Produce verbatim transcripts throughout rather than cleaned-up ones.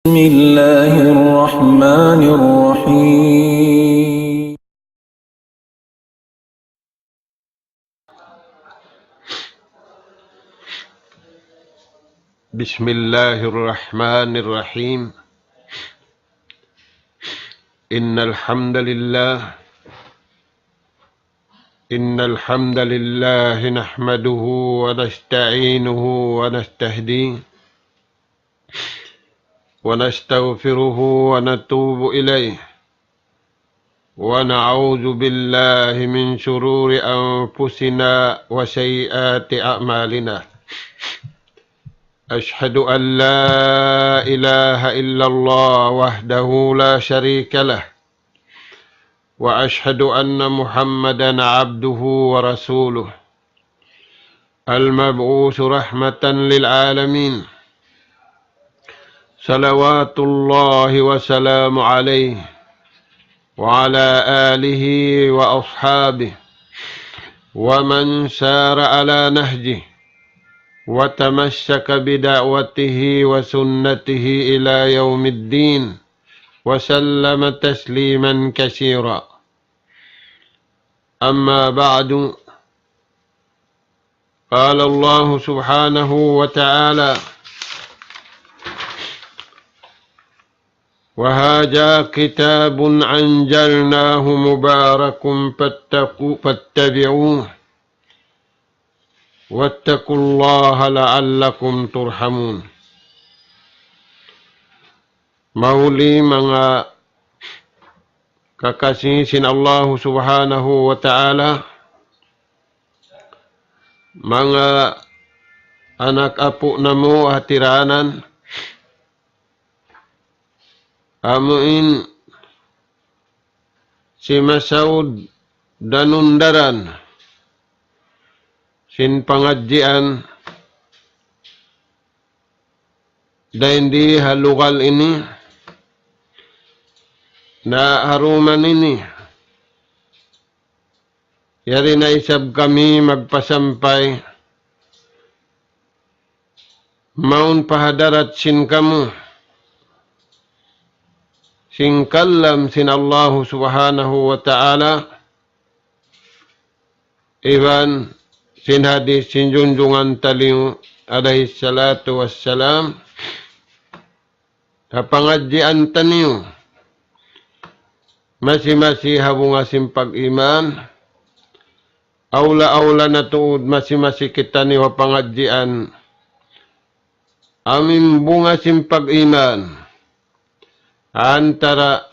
بسم الله الرحمن الرحيم. بسم الله الرحمن الرحيم. إن الحمد لله، إن الحمد لله نحمده ونستعينه ونستهديه، ونستغفره ونتوب إليه، ونعوذ بالله من شرور أنفسنا وسيئات أعمالنا. أشهد أن لا إله إلا الله وحده لا شريك له، وأشهد أن محمدا عبده ورسوله، المبعوث رحمة للعالمين، صلوات الله وسلامه عليه وعلى آله وأصحابه ومن سار على نهجه وتمسك بدعوته وسنته إلى يوم الدين، وسلم تسليما كثيرا. أما بعد، قال الله سبحانه وتعالى: وهذا كتاب أنزلناه مبارك فاتقوا-، فاتبعوه واتقوا الله لعلكم ترحمون. Mahuli manga kakasi sin Allahu Subhanahu wa Ta'ala, manga anak apu' namu' hatiranan, amu in simasaud danundaran sin pangadjian dayn di ha lugal ini, na ha duman ini, yari na isab kami magpasampay mawn pa hadarat sin kamu, sin kalam sin Allahu Subhanahu wa Ta'ala, iban sin hadis sin junjungan taniyu alayhi salatu wassalam, ha pangadjian taniyu, masi-masi ha bunga sin pag-iman, awla-awla na tuud masi-masi kitaniyu ha pangadjian, amu in bunga sin pag-iman, antara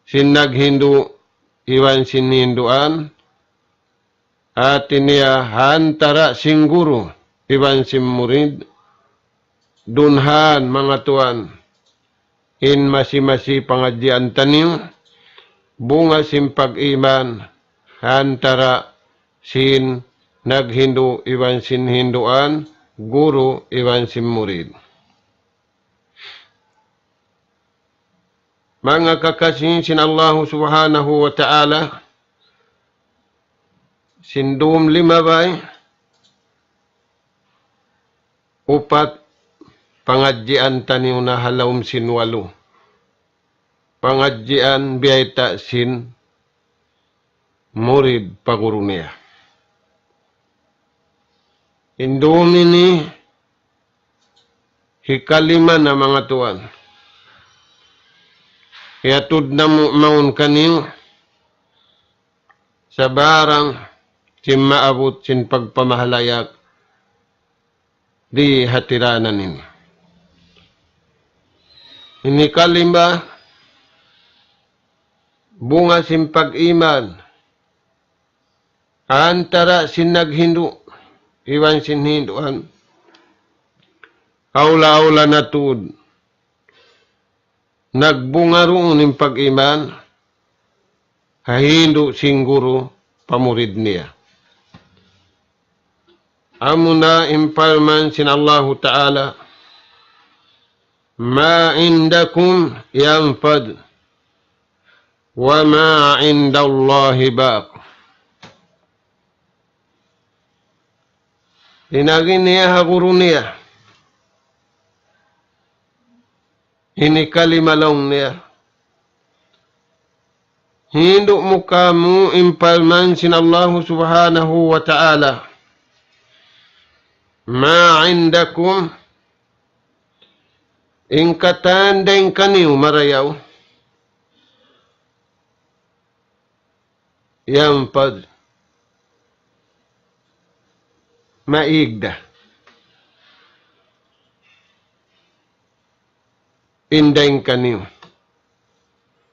sin naghindu' iban sin hinduan, hati niya antara sin guru iban sin murid, dunhan manga tuwan, in masi-masi pangadjian taniyu, bunga sin pag-iman, antara sin naghindu' iban sin hinduan, guru iban sin murid. Manga kakasi sin Allahu Subhanahu wa Ta'ala, sin dum limabay, upat pangadjian taniyu na ha lawm sin walu. Pangadjian biyayta' sin murid pa guru niya. In dum ini hikalima na manga tuwan. Hiyatud namu' mawn kaniyu sabarang sin maabut sin pagpamahalayak di hatiranan ini. Ini kalimba bunga sin pag-iman antara sin naghindu' iban sin hinduan. Awla-awla na tuud nagbunga duun in pag-iman ha hindu' sin guru pa murid niya. Amuna in parman sin Allahu Ta'ala, ما عندكم ينفد وما عند الله باق. In agi niya ha guru niya, Ini kalima laung niya. Hindu' mu kamu in parman sin Allahu Subhanahu wa Ta'ala. ما عندكم, in katan dayn kaniyu marayaw. ينفد, maig da. In dayn kaniyu.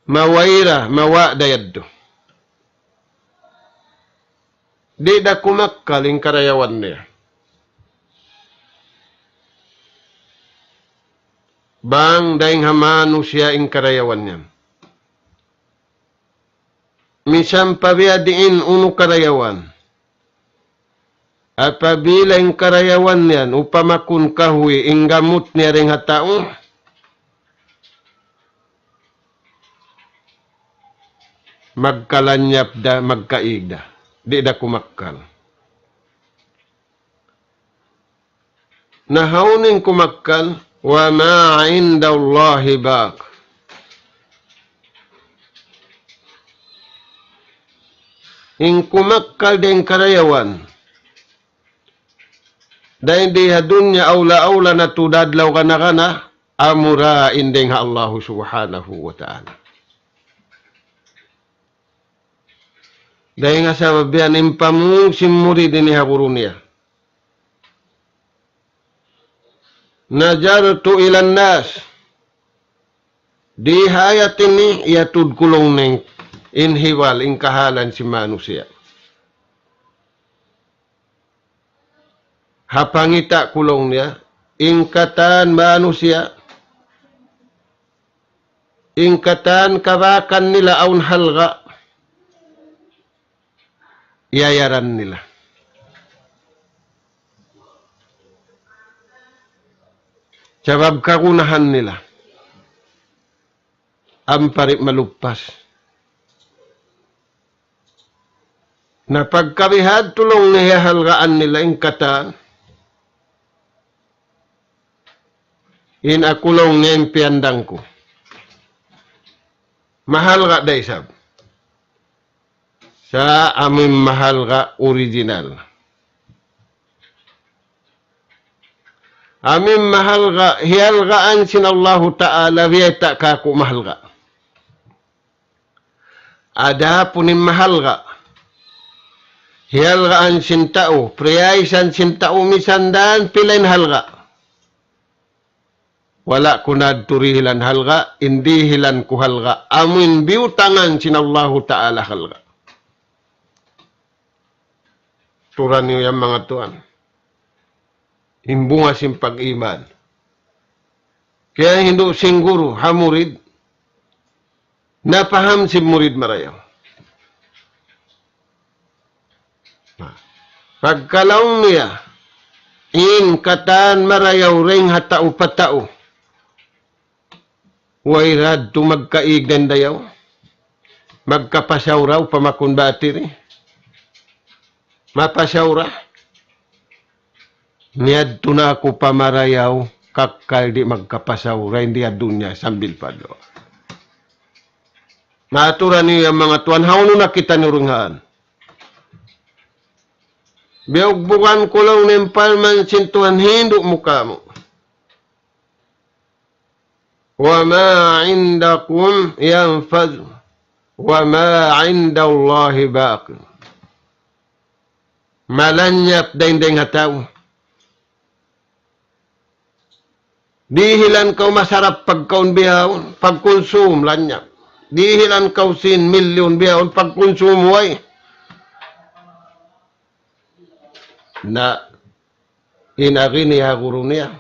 Mawayra, mawa' da yadtu. Di' da kumakkal in karayawan niya. Bang dayn ha manusiya' in karayawan niya. Misan pa biya' diin unu karayawan. Apabila in karayawan yan, upama kun kahuy, in gamut niya dayn ha tau, magkalanyap da, magkaig da. Di' da kumakkal. Na hawnu in kumakkal, وما عند الله باق. In kumakkal dayn karayawan. Dayn di ha dunya awla-awla na tuud adlaw kana-kana, amura in dayn ha Allahu Subhanahu wa Ta'ala. Dayn ha sabab yan in pamung sin murid ini ha guru niya. نظرت إلى الناس. Di ha ayat ini, iyatuud ku laung niya in hibal, in kahalan sin manusiya'. Ha pangita' ku laung niya, in katan manusiya', in katan kabakan nila awn halga', iyayaran nila. Sabab kagunahan nila. Ampa di' maluppas. Na pagka bihadtu laung niya halgaan nila in katan, in aku laung niya in piyandang ku. Mahalga' da isab. Sa' amu in mahalga' original. Amu in mahalga', hiyalgaan sin Allahu Ta'ala, biyayta' kāku' mahalga'. Adapun in mahalga', hiyalgaan sin tau, piyaisan sin tau misan dan pila in halga'. Wala' ku na yadtu dihilan halga', in dihilan ku halga', amu in biyutangan sin Allahu Ta'ala halga'. Aturan niyu yan manga tuwan. In bunga sin pag-iman. Kaya hindu' sin guru ha murid, napaham sin murid marayaw. Na, pagka laung niya, in katan marayaw dayn ha tau pa tau. Way da yadtu magkaig dayn dayaw. Magkapasaw da upama kun batiri. Mapasaw da. Miyadtu na aku pa marayaw, kakkal di' magkapasaw, dayn di ha dunya sambil pa adlaw. Maturan niyu yan manga tuwan, hawnu na kitaniyu dayn ha yan. Biyugbugan ku laung niya in parman sin Tuhan hindu' mu kamu. وما عندكم ينفد وما عند الله باق. Malanyap dayn dayn ha tau. Dihilan kaw masarap pagkaun bihaun, pagkunsum lanyap. Dihilan kaw sin milyun bihaun, pagkunsum way. Na, in agi niya guru niya.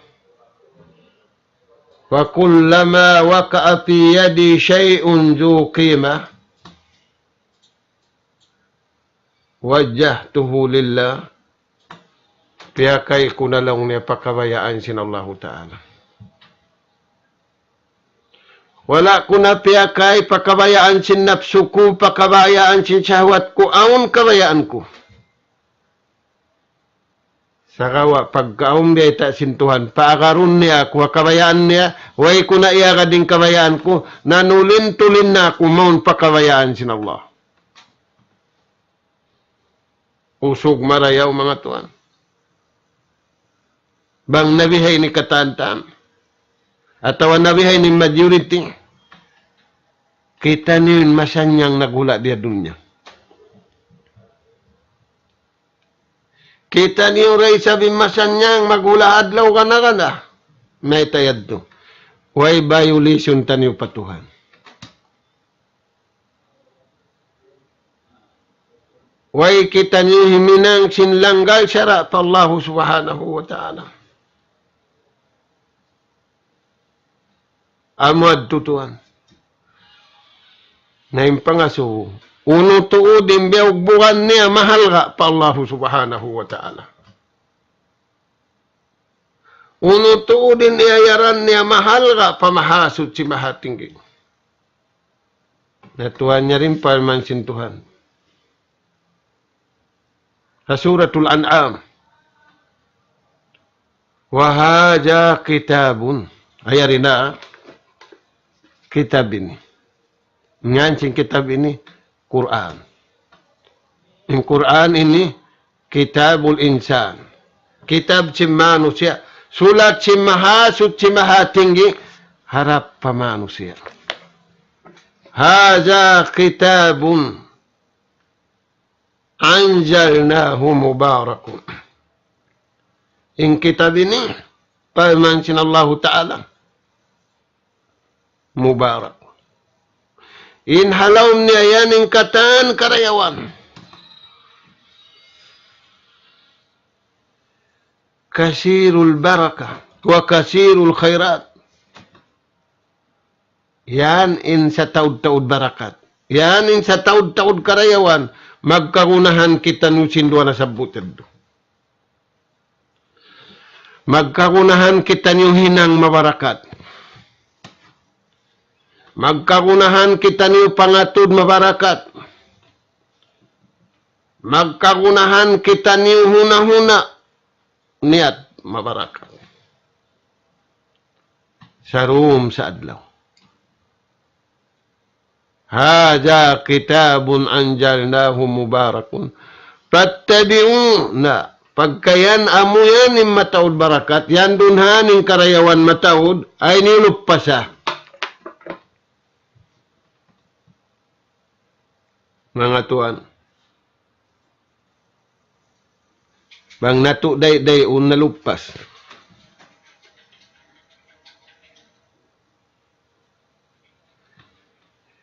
فكلما وقع في يدي شيء ذو قيمة وجهته لله. Piyakay ku na laung niya pa kabayaan sin Allahu Ta'ala. Wala' ku na piyakay pa kabayaan sin napsu ku, pa kabayaan sin shahwat ku, awn kabayaan ku. Sagawa' pagkaun biyayta' sin Tuhan, paagarun niya aku ha kabayaan niya, way ku na iyagad in kabayaan ku, nanulin-tulin na aku mawn pa kabayaan sin Allah. Usug marayaw, manga tuwan. Bang nabihay ini katan-katan, atawa nabihay ini majority, kitaniyu in masannyang naghula' di ha dunya. Kitaniyu da isab in masannyang maghula' adlaw gana-gana. Mayta' yadtu? Way violation taniyu pa Tuhan. Way kitaniyu himinang sin langgal sara' pa Allahu Subhanahu wa Ta'ala. Amu yadtu tuwan. Na in pangasubu, unu tuud in biyugbugan niya mahalga' pa Allahu Subhanahu wa Ta'ala. Unu tuud in iyayaran niya mahalga' pa Mahasuchi Mahatinggi. Na tuwan niya rin parman sin Tuhan. Ha Suratul An'am. وهذا كتاب. Ayari na kitab ini. Ngan sin kitab ini, Qur'an. In Qur'an ini, kitabul insan. Kitab sin manusiya'. Sulat sin Mahasuchi Mahatinggi, harap pa manusiya'. هذا كتاب أنزلناه مبارك. In kitab ini, parman sin Allahu Ta'ala, mubarak. In ha lawm niya yan in katan karayawan. كثير البركة وكثير الخيرات. Yan in sataud-taud barakat. Yan in sataud-taud karayawan. Magkagunahan kitaniyu sin duwa nasabbut yadtu. Magkagunahan kitaniyu hinang mabarakat. Magkagunahan kitaniyu pangatud mabarakat. Magkagunahan kitaniyu huna-huna niyat mabarakat. Sarum sa adlaw. هذا كتاب أنزلناه مبارك فاتبعوه. Na, pagka yan amu yan in mataud barakat, yan duun ha yan in karayawan mataud, ayaw niyu luppasa. Manga tuwan. Bang natu' day-day un naluppas.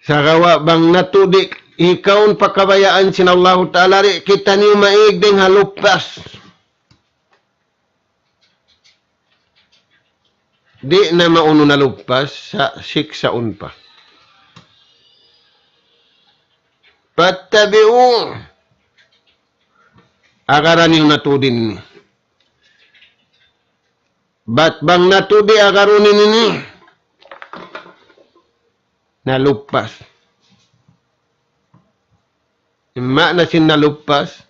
Sagawa' bang natu' di' hikaun pa kabayaan sin Allahu Ta'ala, di' kitaniyu maig dayn ha luppas. Di' na maunu naluppas, sa' siksaun pa. فاتبعوه. Agaran niyu natu' di' ini. Bat bang natu' di' agarun ini, naluppas. In maana sin naluppas,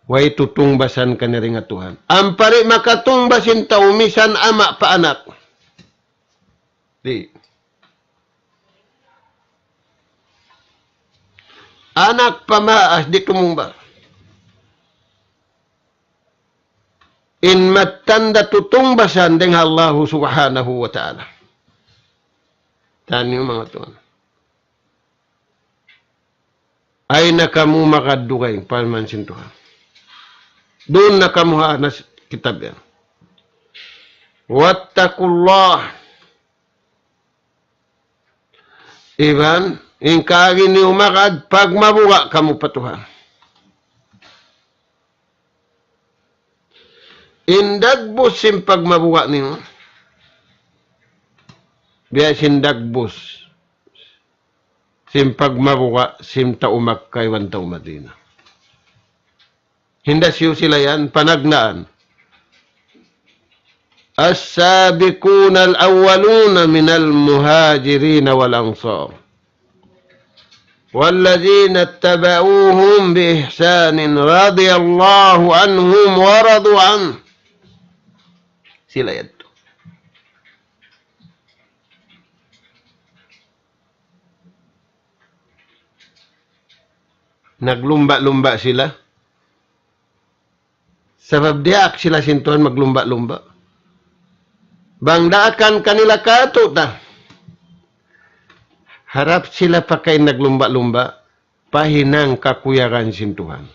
way tutungbasan kaniya dayn ha Tuhan. Ampa di' makatungbas in tau misan ama' pa anak. Di'. Anak pa maas di' tumungbas. In mattan da tutungbasan dayn ha Allahu Subhanahu wa Ta'ala. Taniyu manga tuwan. Ayaw na kamu magad dugaing, parman sin Tuhan. Duun na kamu ha anas kitab yan. واتقوا الله. Iban, in kaagi niyu magad, pagmabuga' kamu pa Tuhan. In dagbus sin pagmabuga' niyu, biya' sin dagbus sin pagmabuga' sin tau Makkah iban tau Madinah. Hinda siyu sila yan, panagnaan. السابقون الأولون من المهاجرين والأنصار. والذين اتبعوهم بإحسان رضي الله عنهم ورضوا عنه. Sila yadtu. Naglumba'-lumba' sila. Sabab diyaak sila sin Tuhan maglumba'-lumba'. Bang daakan kanila kātu' ta. Harap sila pakain naglumba'-lumba', pa hinang kakuyagan sin Tuhan.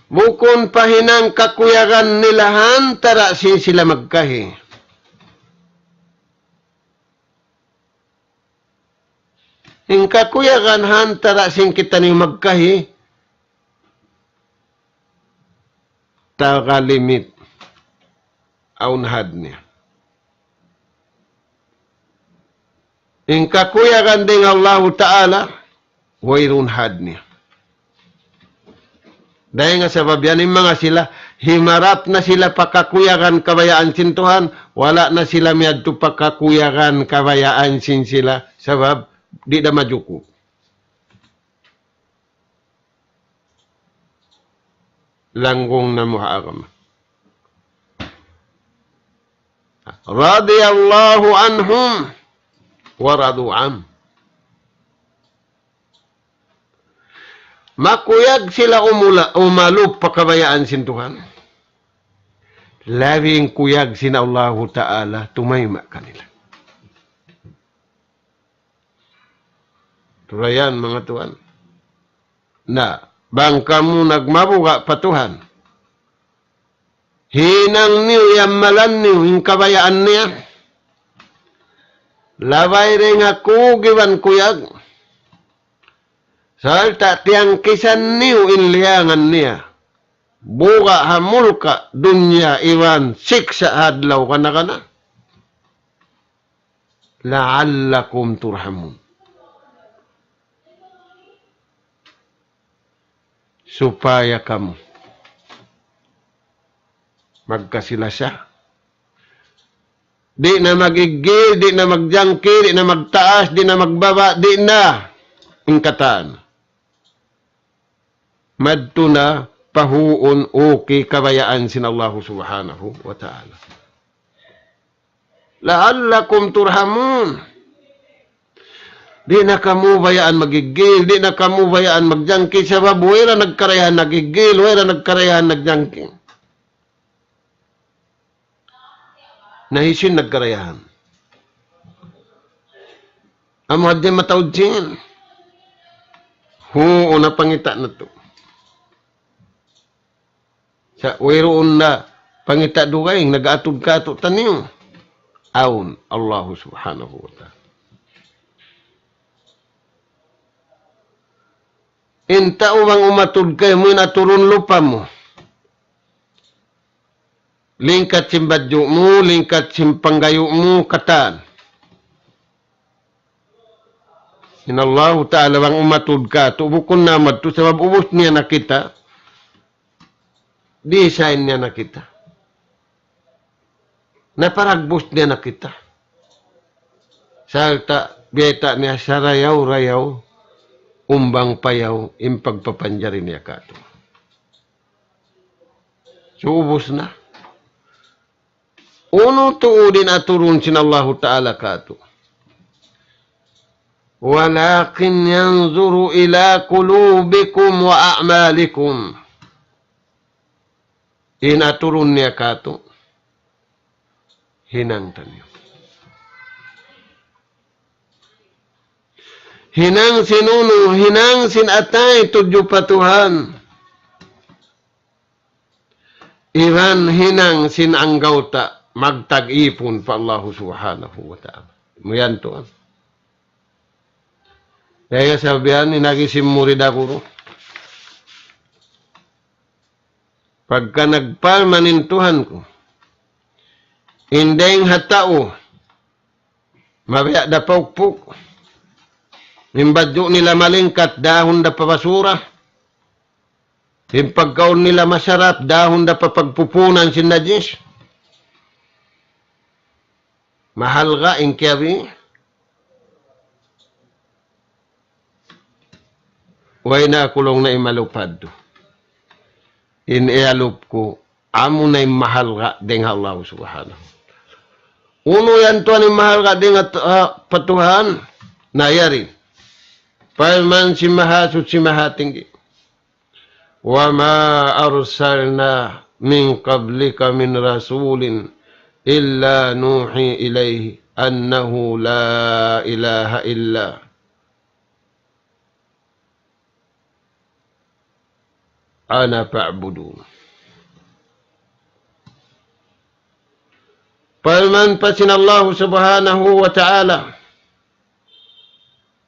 Bukun pa hinang kakuyagan nila ha antara' sin sila magkahi. In kakuyagan ha antara' sin kitaniyu magkahi, taga limit, awn had niya. In kakuyagan dayn ha Allahu Ta'ala, wayruun had niya. Dayn ha sabab yan, in manga sila, himarap na sila pa kakuyagan kabayaan sin Tuhan, wala' na sila miyadtu pa kakuyagan kabayaan sin sila, sabab di' da majukup. Langgung na mu ha agama. رضي الله عنهم ورضوا عنه. Makuyag sila umula-, umalup pa kabayaan sin Tuhan. Labi in kuyag sin Allahu Ta'ala tumayma' kanila. Tulayan, manga tuwan. Na, bang kamu nagmabuga' pa Tuhan, hinang niyu, yammalan niyu in kabayaan niya. Labay dayn ha kug iban kuyag. Sarta' tiyangkisan niyu in liyangan niya. Buga' ha mulka' dunya iban siksa' ha adlaw kana-kana. لعلكم ترحمون. Supaya kamu magkasi-lasa. Di' na mag-iggil, di' na magjangki, di' na magtaas, di' na magbaba', di' na in katan. Madtu na pa huun uki kabayaan sin Allahu Subhanahu wa Ta'ala. لعلكم ترحمون. Di' na kamu bayaan mag-iggil, di' na kamu bayaan magjangki, sabab way ra nagkarayahan nag-iggil, way ra nagkarayahan nagjangki. Na hisiyu in nagkarayahan? Amu hadja mataud sin. Huun, na pangita' natu'. Sa' wayruun na pangita' dugaing nag-atud kātu'niyu. Awn, Allahu Subhanahu wa Ta'ala. In tau bang umatud kaymu, in aturun lupa mu. Lingkat sin badju' mu, lingkat sin panggayu' mu, katan. In Allahu Ta'ala bang umatud kātu', bukun na madtu, sabab ubus niya na kita. Design niya na kita. Naparagbus niya na kita. Sarta' biyayta' niya sarayaw-rayaw, umbang payaw, in pagpapanjari niya kātu'. So, ubus na. Unu tuud in aturun sin Allahu Ta'ala kātu'? ولكن ينظر إلى قلوبكم وأعمالكم. In aturun niya kātu', hinang taniyu. Hinang sin unu, hinang sin atay tudju pa Tuhan. Iban hinang sin anggawta' magtag-ipun pa Allahu Subhanahu wa Ta'ala. Amu yan tuwan. Kaya sabihan ni nagi sin murid aku ru. Pagka nagparman in Tuhan ku, in dayng ha tau, mabaya' da paukpuk. In badju' nila malingkat, dahun da pa basura. In pagkaun nila masarap, dahun da pa pagpupunan sin najis. Mahalga' in kiyabi. Way na aku laung niya imalup hadtu. In iyalup ku, amuna in mahalga' dayn ha Allah Subhanahu. Unu yan tuwan in mahalga' dayn ha, ha, pa Tuhan? Na yari. Parman sin Mahasuchi Mahatinggi. وما أرسلنا من قبلك من رسول إلا نوحي إليه أنه لا إله إلا أنا فاعبدون. Parman pa sin Allah Subhanahu wa Ta'ala,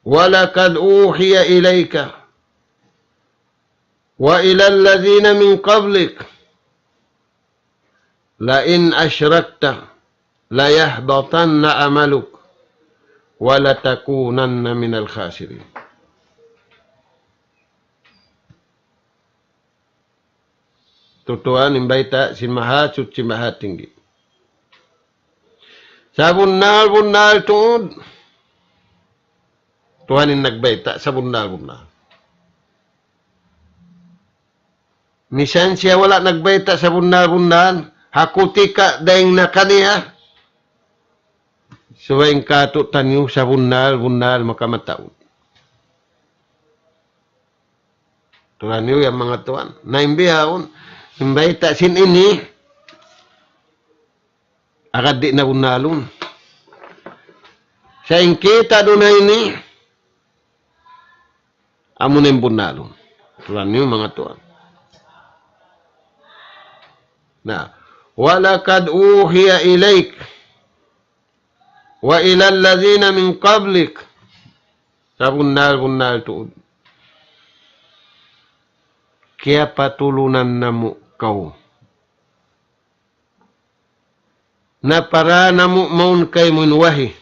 ولقد أوحي إليك وإلى الذين من قبلك لئن أشركت ليحبطن عملك ولتكونن من الخاسرين. Tutuan in bayta' sin Mahasuchi Mahatinggi. Sabunnal-bunnal tuud. Tuhan in nagbayta' sabunnal-bunnal. Misan siya wala' nagbayta' sabunnal-bunnal, ha kutika dayn na kaniya, subay in katu'niyu sabunnal-bunnal makamataud. Tuhan niyu yan manga tuwan. Na in bihaun, in bayta' sin ini, agad di' na bunnalun. Sa' in kita' duun ini, amuna in bunnalun. Tuhan niyu manga tuwan. Na, ولقد أوحي إليك وإلى الذين من قبلك. Sabunnal-bunnal tuud. Kiyapatulunan namu' kaw. Napara namu' mawn kaymu in wahi.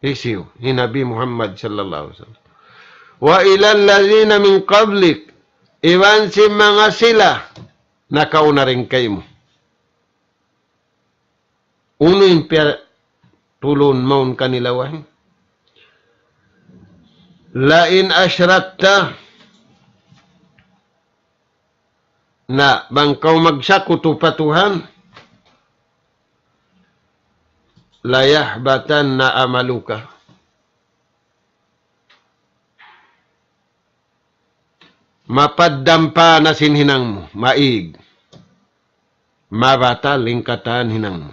Hisiyu, hi Nabi Muhammad sallallahu alayhi wasallam. وإلى الذين من قبلك, iban sin manga sila nakauna dayn kaymu. Unu in piyatulun mawn kanila wahi? لئن أشركت, na bang kaw magsakutu pa Tuhan, ليحبطن عملك. Mapaddampa na sin hinang mu, maig. Mabatal in katan hinang mu.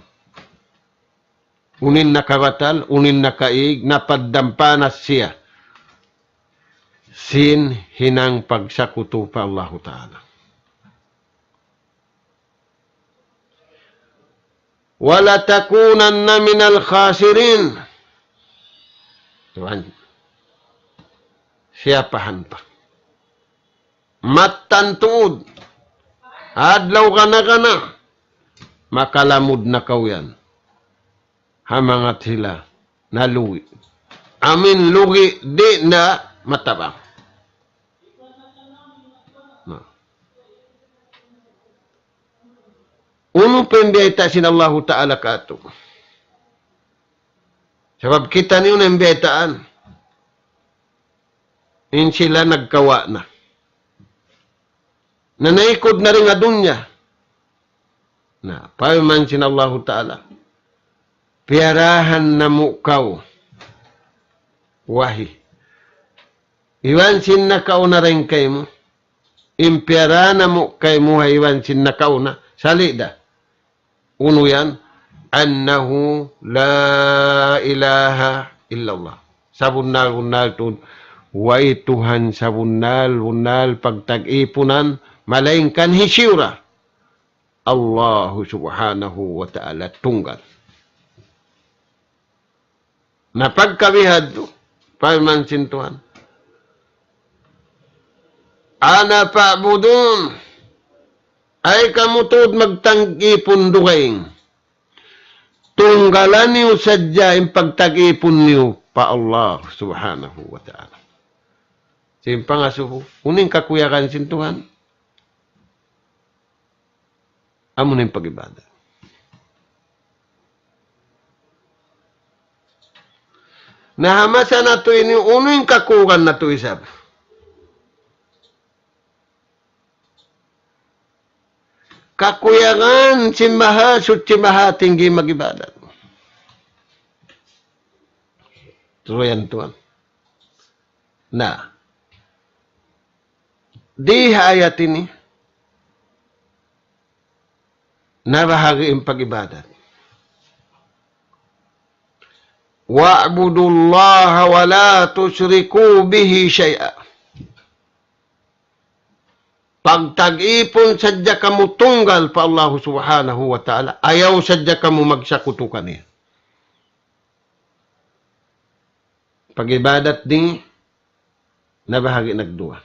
Unu in nakabatal, unu in nakaig, napaddampa na siya sin hinang pagsakutu pa Allahu Ta'ala. ولتكونن من الخاسرين. Tuwan. Siyapahan pa. Mattan tuud. Adlaw gana-gana. Makalamud na kaw yan. Ha manga sila nalugi. Amin lugi di' na matabang. Na. Unu pa in biyayta' sin Allahu Ta'ala katu'? Sabab kitaniyu na in biyaytaan. In sila nagkawa' na. Nanaykud na dayn ha dunya. Na, parman sin Allahu Ta'ala. Piyarahan namu' kaw wahi. Iban sin nakauna dayn kaymu. In piyarahan namu' kaymu ha iban sin nakauna. Sali' da. Unu yan? أنه لا إله إلا الله. Sabunnal-bunnal tuud, way Tuhan sabunnal-bunnal pagtag-ipunan, malaingkan hisiyu ra? Allahu Subhanahu wa Ta'ala tunggal. Na pagka bihadtu, parman sin Tuhan, أنا فاعبدون. Ay kamu tuud magtag-ipun dugaing. Tunggalan niyu sadja in pagtag-ipun niyu pa Allah Subhanahu wa Ta'ala. Sin pangasubu, unu in kakuyagan sin Tuhan? Amuna in pag-ibadat. Na ha masa natu' ini, unu in kakurangan natu' isab? Kakuyagan sin Mahasuchi Mahatinggi mag-ibadat. Tuud yan, tuwan. Na, di ha ayat ini, nabahagi' in pag-ibadat. وَاعْبُدُوا اللَّهَ وَلَا تُشْرِكُوا بِهِ شَيْئًا. Pagta'ipun sadja kamu tunggal pa Allahu Subhanahu wa Ta'ala. Ayaw sadja kamu magsakutu kaniya. Pag-ibadat di nabahagi' nagduwa.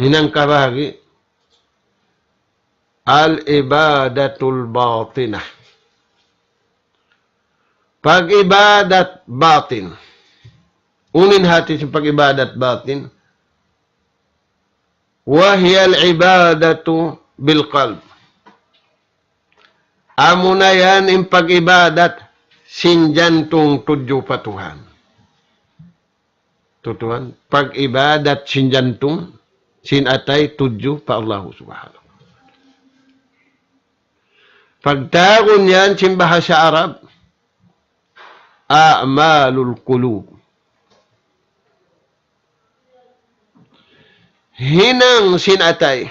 Hinang kabahagi', الْعِبَادَةُ الْبَاطِنَةُ. Pag-ibadat batin. Unu in hati sin pag-ibadat batin? وَهِيَ الْعِبَادَةُ بِالْقَلْبِ. Amuna yan in pag-ibadat sin jantung tudju pa Tuhan. Tutuan, pag-ibadat sin jantung, sin atay tudju pa Allahu Subhanahu. Pagtawagun yan sin bahasa Arab, أَعْمَالُ الْقُلُوبِ. Hinang sin atay.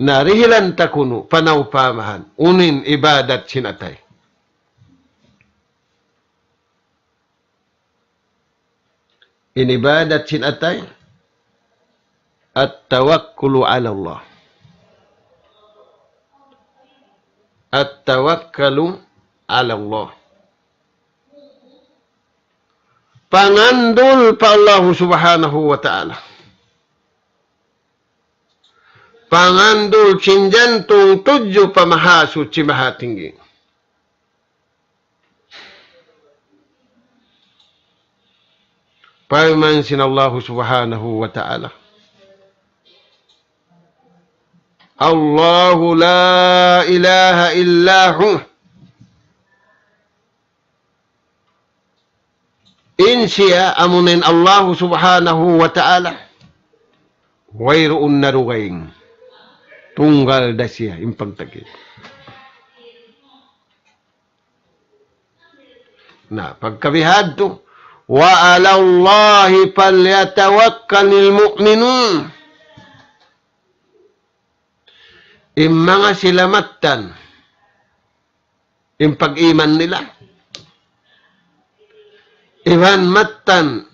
Na dihilan ta kunu' panaupamahan, unu in ibadat sin atay. In ibadat sin atay, التَّوَكُّلُ عَلَى اللَّهِ. التَّوَكُّلُ عَلَى اللَّهِ. Pangandul pa Allahu Subhanahu wa Ta'ala. Pangandul sin jantung tudju pa Mahasuchi Mahatinggi. Parman sin Allahu Subhanahu wa Ta'ala, الله لا إله إلا هو. In siya amuna in Allahu Subhanahu wa Ta'ala, wayruun na dugaing. Tunggal da siya in pagta'ip. Na, pagka bihadtu, وَعَلَى اللَّهِ فَلْيَتَوَكَّلِ الْمُؤْمِنُونَ. In manga sila mattan in pag-iman nila, iban mattan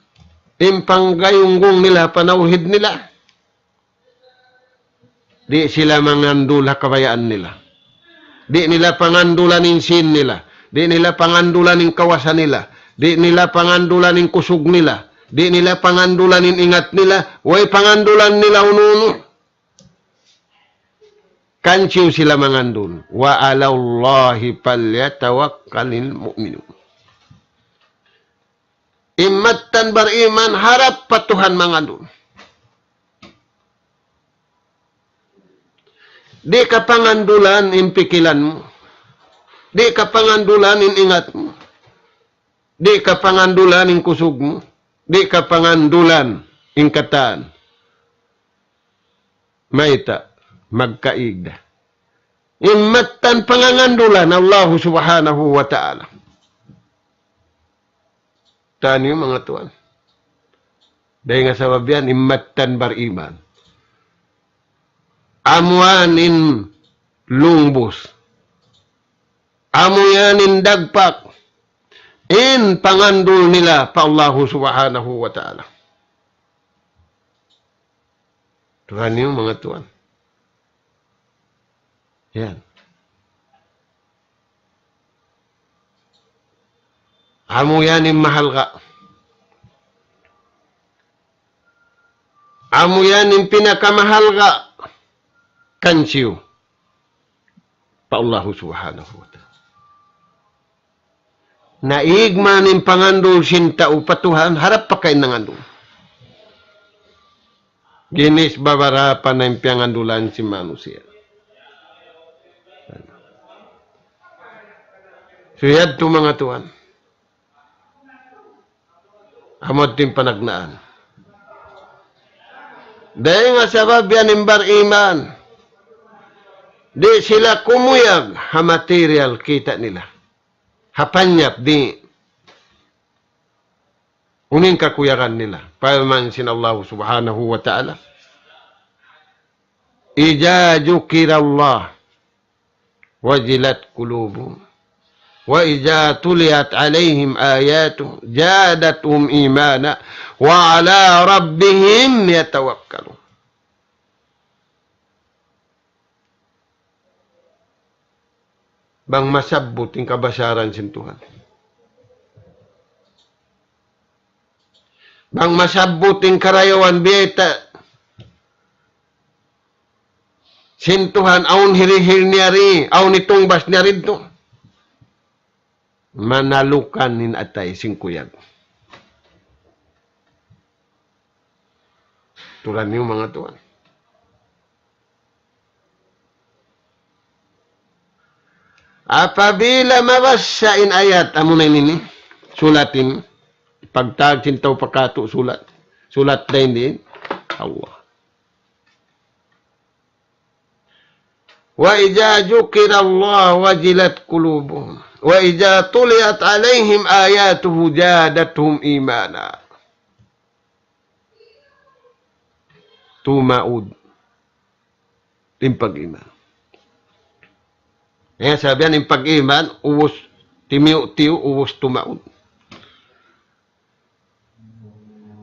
in panggayunggung nila, panawhid nila, di' sila mangandul ha kabayaan nila. Di' nila pangandulan in sīn nila. Di' nila pangandulan in kawasa nila. Di' nila pangandulan in kusug nila. Di' nila pangandulan in ingat nila. Way pangandulan nila unu-unu. Kansiyu sila mangandul. وَعَلَى اللَّهِ فَلْيَتَوَكَّلِ الْمُؤْمِنُونَ. In mattan bariman harap pa Tuhan mangandul. Di' kapangandulan in pikilan mu. Di' kapangandulan in ingat mu. Di' kapangandulan in kusug mu. Di' kapangandulan in katan. Mayta', magkaig da. In mattan pangangandulan Allahu Subhanahu wa Ta'ala. Taniyu manga tuwan. Dayn ha sabab yan, in mattan bariman. Amu yan in lungbus. Amu yan in dagpak. In pangandul nila pa Allahu Subhanahu wa Ta'ala. Taniyu manga tuwan. Yan. Amu yan in mahalga'. Amu yan in pinakamahalga' kansiyu pa Allahu Subhanahu wa Ta'ala. Na igman in pangandul sin tau pa Tuhan, harap pa kain nangandul. Ginis babarapa na in piyangandulan sin manusiya'. So, yadtu manga tuwan. Amu yadtu in panagnaan. Dayn ha sabab yan in bariman. Di' sila kumuyag ha material kita' nila. Ha panyap di'. Unu in kakuyagan nila. Parman sin Allah subhanahu wa ta'ala. إذا ذكر الله وجلت قلوبهم وإذا تليت عليهم آياته زادتهم إيمانا وعلى ربهم يتوكلون. Bang masabbut in kabasaran sin Tuhan. Bang masabbut in karayawan biyayta' sin Tuhan, awn hirihil niya ri, awn itungbas niya ri tu. Manalukan in atay sin kuyag. Turan niyu manga tuwan. Apabila mabassa in ayat, amuna ini, sulat ini, pagtag sin tau pa katu' sulat, sulat dayn di, Allah. وإذا ذكر الله وجلت قلوبهم وإذا تليت عليهم آياته زادتهم إيمانا. Tumaud in pag-iman. Yan, sabihan in pag-iman, ubus timiyu-tiyu, ubus tumaud.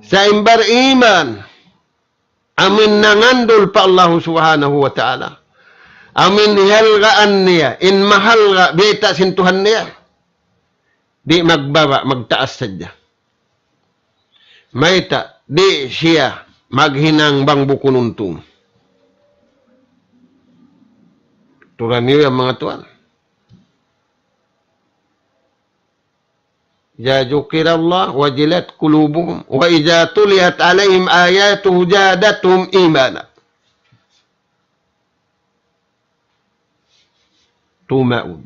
Sa' in bariman, amu in nangandul pa Allah subhanahu wa ta'ala. Amu in hihalgaan niya, in mahalga' biyayta' sin Tuhan niya. Di' magbaba', magtaas sadja. Mayta', di' siya maghinang bang bukun untung. Turan niyu yan manga tuwan. إذا ذكر الله وجلت قلوبهم وإذا تليت عليهم آياته زادتهم إيمانا. Tumaud.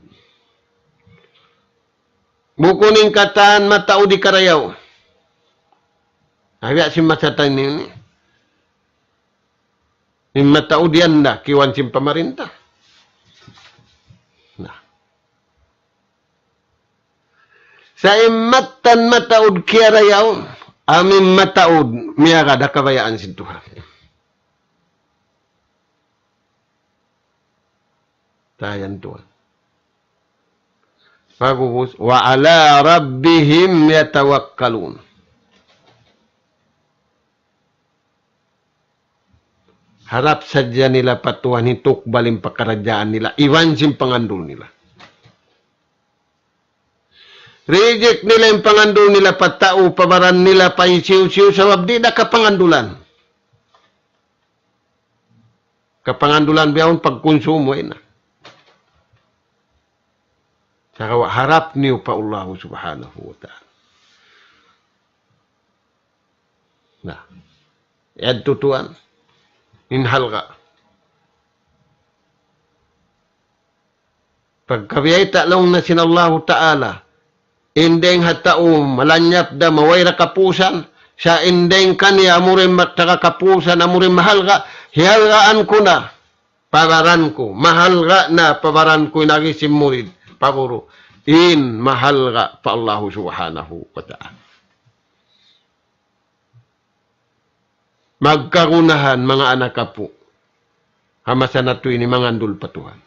Bukun in katan mataud di karayaw. Abiya' sin masatan ini. In mataud yan da, kiwan sin pamarinta. Na. Sa' in mattan mataud kiyarayaw, amu in mataud miyagad ha kabayaan sin Tuhan. Tayan tuwan. Pag'ubus, وعلى ربهم يتوكلون. Harap sadja nila pa Tuhan hitukbal in pakaradjaan nila, iban sin pangandul nila. Reject nila in pangandul nila pa tau, pa baran nila, pa hisiyu-siyu, sabab di' da kapangandulan. Kapangandulan bihaun pagkonsumo, ina. Sagawa' harap niyu pa Allah subhanahu wa ta'ala. Na. Yadtu tuwan. In halga'. Pagka biyayta' laung na sin Allahu Ta'ala, in dayng ha tau malanyap da, maway da kapusan, sa' in dayng kaniya amu ra in ma-, taga kapusan, amu ra in mahalga', hihalgaan ku na pa baran ku, mahalga' na pa baran ku in agi sin murid, pa guru, in mahalga' pa Allahu Subhanahu wa Ta'ala. Magkagunahan, manga anak apu', ha masa natu' ini mangandul pa Tuhan.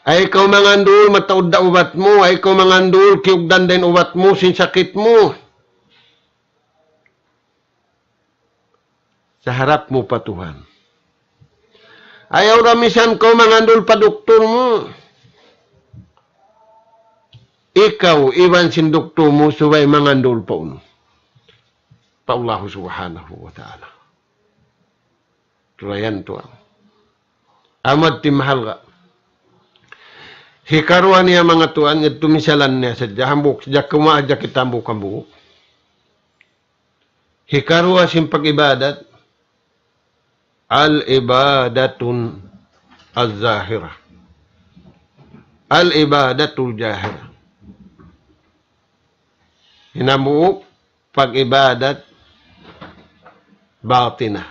Ay kaw mangandul, mataud da ubat mu, ay kaw mangandul, kiyugdan da in ubat mu, sin sakit mu. Sa' harap mu pa Tuhan. Ayaw da misan kaw mangandul pa duktur mu. Ikaw, iban sin duktur mu, subay mangandul pa unu? Pa Allahu Subhanahu wa Ta'ala. Tulayan tuwan. Amu yadtu in mahalga'. Hikaruwa niya manga tuwan, yadtu misalan niya sadja, hambuuk sadja, kumawa' sadja kita hambuuk-hambuuk. Hikaruwa sin pag-ibadat, العبادة الظاهرة. Al-ibadatul jahirah. Hinamuuk pag-ibadat batinah.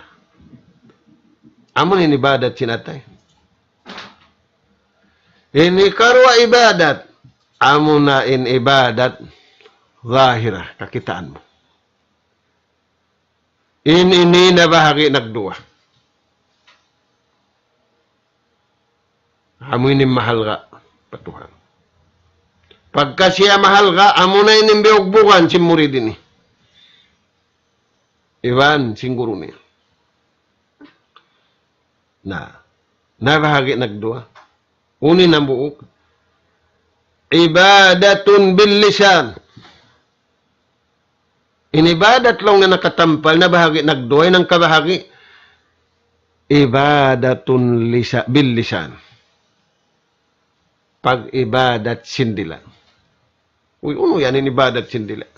Amu na in ibadat sin atay. In hikaruwa ibadat, amu na in ibadat zahirah, kakitaan mu. In ini nabahagi' nagduwa. Amu ini in mahalga' pa Tuhan. Pagka siya mahalga', amu na ini in biyugbugan sin murid ini. Iban sin guru niya. Na, nabahagi' nagduwa. Unu in hambuuk? Ibadatun bil lisan. In ibadat laung na nakatampal, nabahagi' nagduwa, in hangkabahagi', ibadatun lisa-, bil lisan. Pag-ibadat sin dila'. Uy, unu yan in ibadat sin dila'?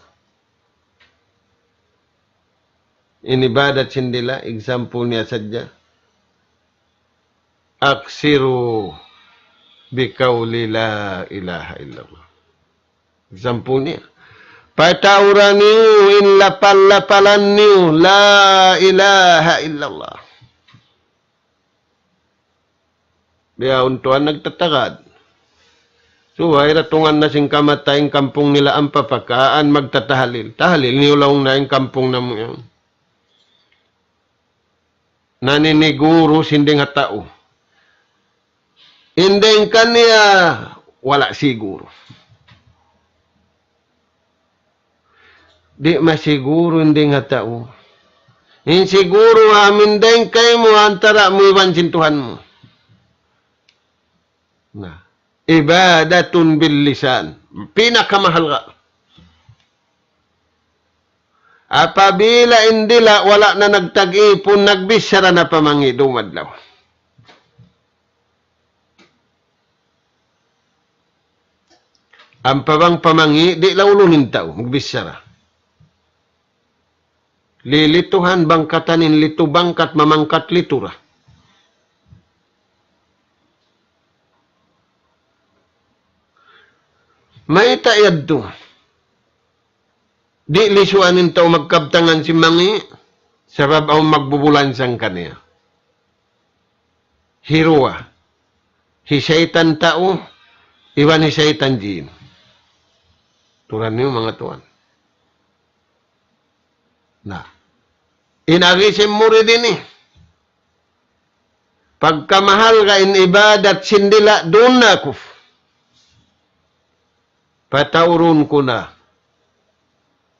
In ibadat sin dila', example niya sadja. Aksiru biqawli la ilaha illallah. Example niya. Pataura niyu in lapal-lapalan niyu, la ilaha illallah. Biya' untuan nagtatagad. So, way ratungan na sin kamatay in kampung nila ampa pakaan magtatahalil. Tahalil niyu laung na in kampung namu' yan. Naniniguru sin dayng ha tau. In dayng kaniya wala' siguru. Di' masiguru in dayng ha tau. In siguru amu in dayng kaymu antara' mu iban sin Tuhan mu. Na, ibadatun bil lisan. Pinakamahalga'. Apabila in dila' wala' na nagtag-ipun, nagbichara na pa mangi' dum adlaw. Ampa bang pa mangi', di' laulun in tau, magbichara. Lilituhan bangkatan in litu bangkat mamangkat litu ra. Mayta' yadtu? Di' lisuan in tau magkabtangan sin mangi', sabab awn magbubulansang kaniya. Hi duwa, hi saytan tau, iban hi saytan jin. Turan niyu manga tuwan. Na, in agi sin murid ini, pagka mahalga' in ibadat sin dila' duun na aku. Pataurun ku na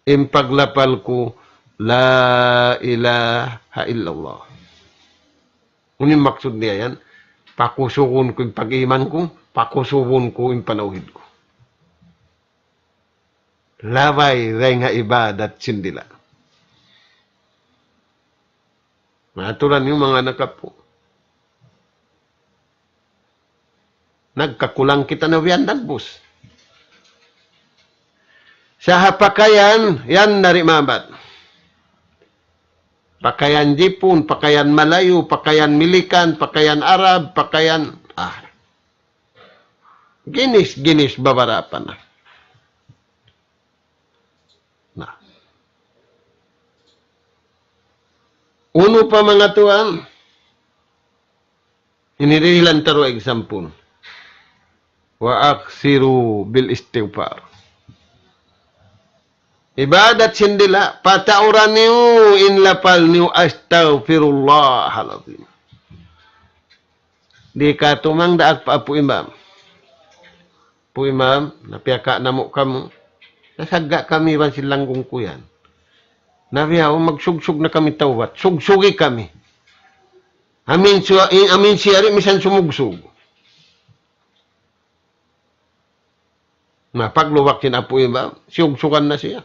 in paglapal ku, la ilaha illallah. Unu in maksud niya yan? Pakusugun ku in pag-iman ku, pakusugun ku in panawhid ku. Labay dayn ha ibadat sin dila'. Maturan niyu manga anak apu'. Nagkakulang kita na biya' yan dagbus. Sa' ha pakayan, yan na ri mabat. Pakayan Jipun, pakayan Malayu, pakayan Milikan, pakayan Arab, pakayan, ah. Ginis-ginis babarapa na. Na. Unu pa manga tuwan, ini dihilan ta duwa example. Wa aksiru bil istighfar. Ibadat sin dila', patauran niyu in lapal niyu, astaghfirullahal azim. Di' katumang daak pa Apu' Imam. Apu' Imam, napiyaka' namu' kamu. Nasagga' kami iban sin langgung ku yan. Na bihaun, magsugsug na kami tawbat. Sugsugi kami. Amin siya, in, amin siya ri misan sumugsug. Na, paglubak sin Apu' Imam, siyugsugan na siya.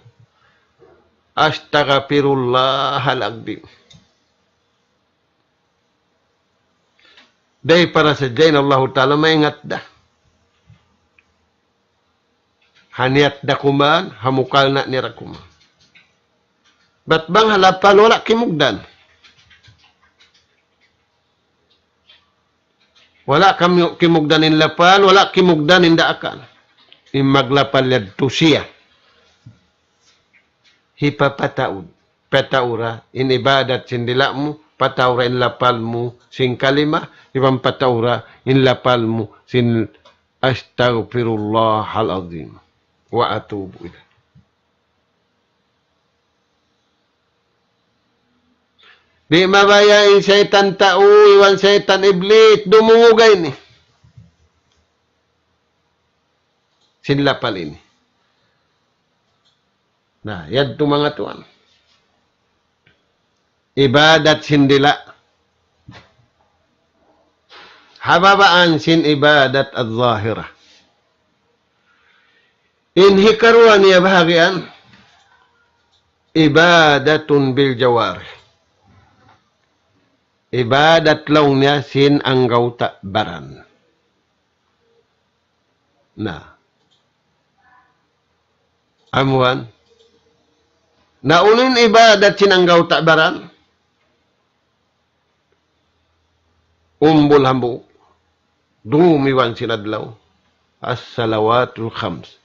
Astaghfirullahal azim. Dayn para sadja in Allahu Ta'ala maingat da. Ha niyat da kuman, ha mukal na nira kuman. Bat bang ha lapal wala' kimugdan. Wala' kam kimugdan in lapal, wala' kimugdan in daakan. In maglapal yadtu siya. Hipapataud. Pataura in ibadat sin dila' mu, pataura in lapal mu sin kalima, iban pataura in lapal mu sin أستغفر الله العظيم وأتوب إليه. Di' mabaya' in saytan tau, iban saytan iblis, dumungug ini. Sin lapal ini. Na, yadtu manga tuwan. Ibadat sin dila'. Ha babaan sin ibadat az-zahira. In hikaruwa niya bahagian, ibadatun bil jawarih. Ibadat laung niya sin anggawta' baran. Na. Amuan. Na unu in ibadat sin anggawta' baran? Umbul hambuuk. Dum iban sin adlaw. As-salawatul khams.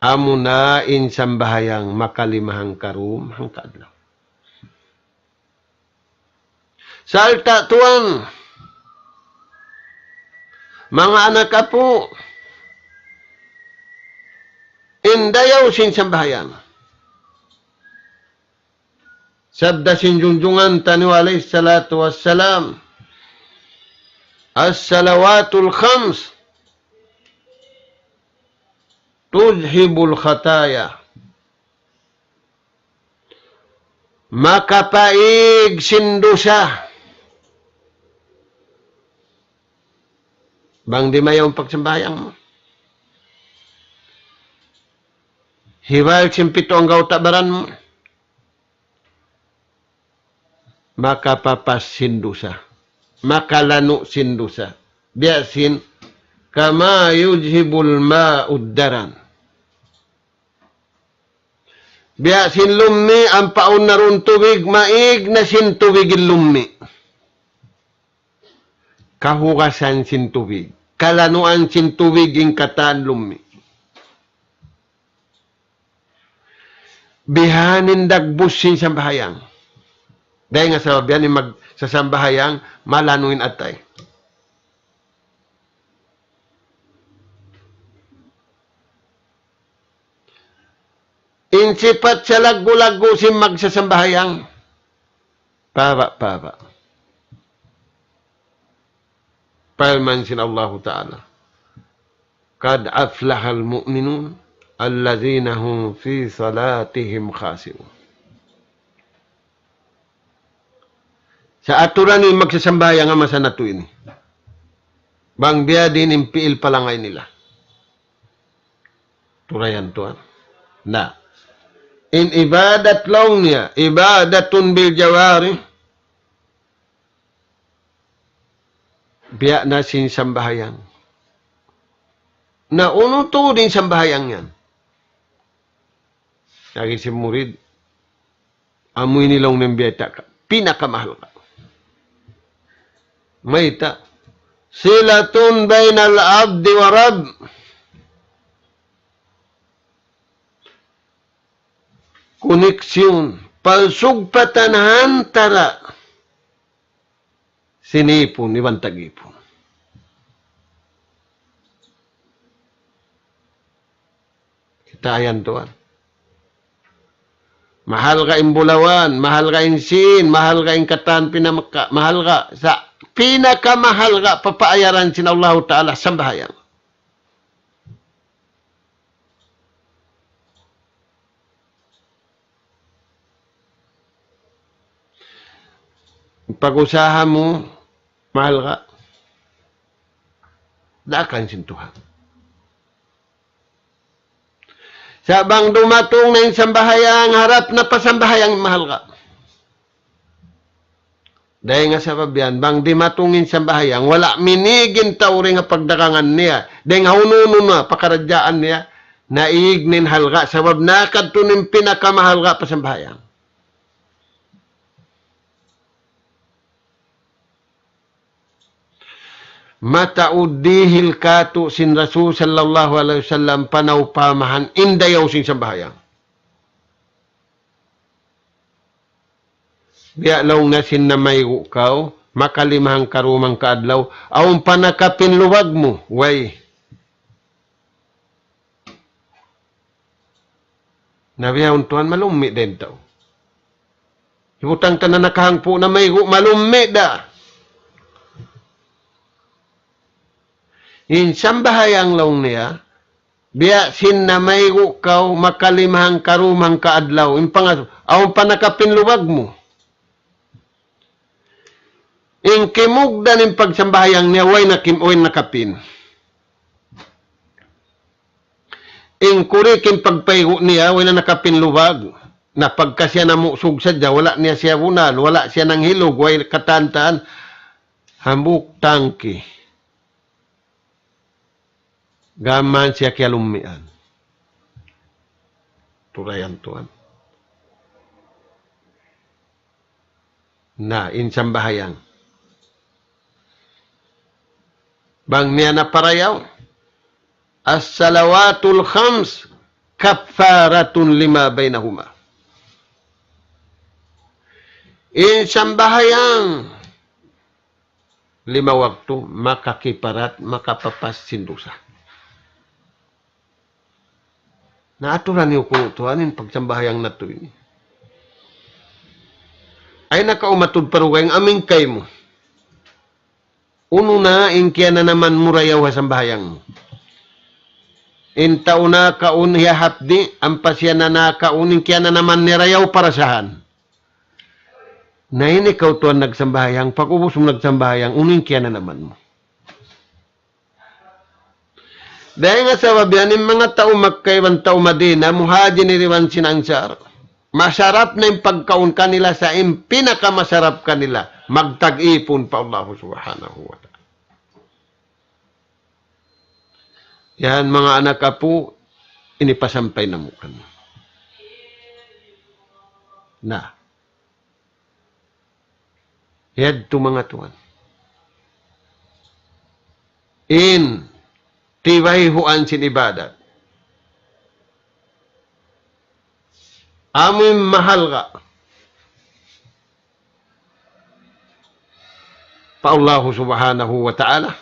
Amuna in sambahayang makalima hangkarum hangkaadlaw. Sarta' tuwan, manga anak apu', in dayaw sin sambahayang. Sabda sin junjungan taniyu alayhi salatu wassalam, الصلوات الخمس تذهب الخطايا. Makapaig sin dusa. Bang di' mayaw in pagsambahayang mu. Hiwal sin pitu anggawta' baran mu. Makapapas sin dusa. Makalanu' sin dusa. Biya' sin كما يذهب الماء الدرن. Biya' sin lummi', ampa awn na duun tubig, maig na sin tubig in lummi'. Kahugasan sin tubig. Kalanuan sin tubig in katan lummi'. Bihaini in dagbus sin sambahayang. Dayn ha sabab yan in magsasambahayang, malanu' in atay. In sipat salaggu'-laggu' sin magsasambahayang, paba'-paba'. Parman sin Allahu Ta'ala, قد أفلح المؤمنون الذين هم في صلاتهم خاشعون. Sa' aturan in magsasambahayang ha masa natu' ini. Bang biya' diin in pi'il palangay nila. Turayan tuwan. Na. In ibadat laung niya, ibadatun bil jawarih. Biya' na sin sambahayang. Na unu tuud in sambahayang yan? Agi sin murid, amu ini laung niya in biyayta' ka, pinakamahalga'. Mayta'? صلة بين العبد وربه. Koneksyon, pagsugpatan ha antara' sin ipun iban tag-ipun. Kita' yan tuwan. Mahalga' in bulawan, mahalga' in sīn, mahalga' in katan pinamakka, mahalga' sa' pinakamahalga' papaayaran sin Allahu Ta'ala sambahayang. Pag-usaha mu, mahalga'. Daakan sin Tuhan. Sa' bang dumatung na in sambahayang, harap na pa sambahayang, mahalga'. Dayn ha sabab yan, bang dimatung in sambahayang, wala' minīg in tau dayn ha pagdagangan niya, dayn ha unu-unu na pakaradjaan niya, naīg na in halga', sabab nakadtu na in pinakamahalga' pa sambahayang. Mataud dihil kātu' sin Rasul sallallahu alayhi wasallam panaw pamahan in dayaw sin sambahayang. Biya' laung niya sin namaygu' kaw, makalima hangka dum hangka adlaw, awn pa nakapin lubag mu, way. Na bihaun tuwan malummi' da in tau. Hibutang ta na nakahangpu' namaygu' malummi' da. In sambahayang laung niya, biya' sin namaygu' kaw makalima hangka dum hangka adlaw. In pangasu, awn pa nakapin lubag mu. In kimugdan in pagsambahayang niya, way na kim-, way nakapin. In kurik in pagpaygu' niya, way na nakapin lubag. Na pagka siya namusug sadja, wala' niya siya bunal, wala' siya nanghilug, way katantan, hambuuk tangki. Gām mayan siya kiyalummian. Turayan tuwan. Na, in sambahayang. Bang niya na parayaw, الصلوات الخمس كفارة لما بينهما. In sambahayang lima waktu, makakiparat, makapapas sin dusa. Na aturan niyu kunu' tuwan in pagsambahayang natu' ini. Ay nakaumatud pa dugaing amin kaymu. Unu na in kiyananaman mu rayaw ha sambahayang mu. In tau nakaun hiyahapdi', ampa siya na nakaun in kiyananaman niya rayaw parasahan. Na ini kaw tuwan nagsambahayang, pag-ubus mu nagsambahayang, unu in kiyananaman mu. Dayn ha sabab yan, in manga tau Makkah iban tau Madina, Muhajirin iban sin Ansar, masarap na in pagkaun kanila sa' in pinakamasarap kanila, magtag-ipun pa Allah Subhanahu wa Ta'ala. Yan, manga anak apu', ini pasampay namu' kaniyu. Na. Yadtu manga tuwan. In tibayhuan sin ibadat. Amu in mahalga' pa Allahu Subhanahu wa Ta'ala.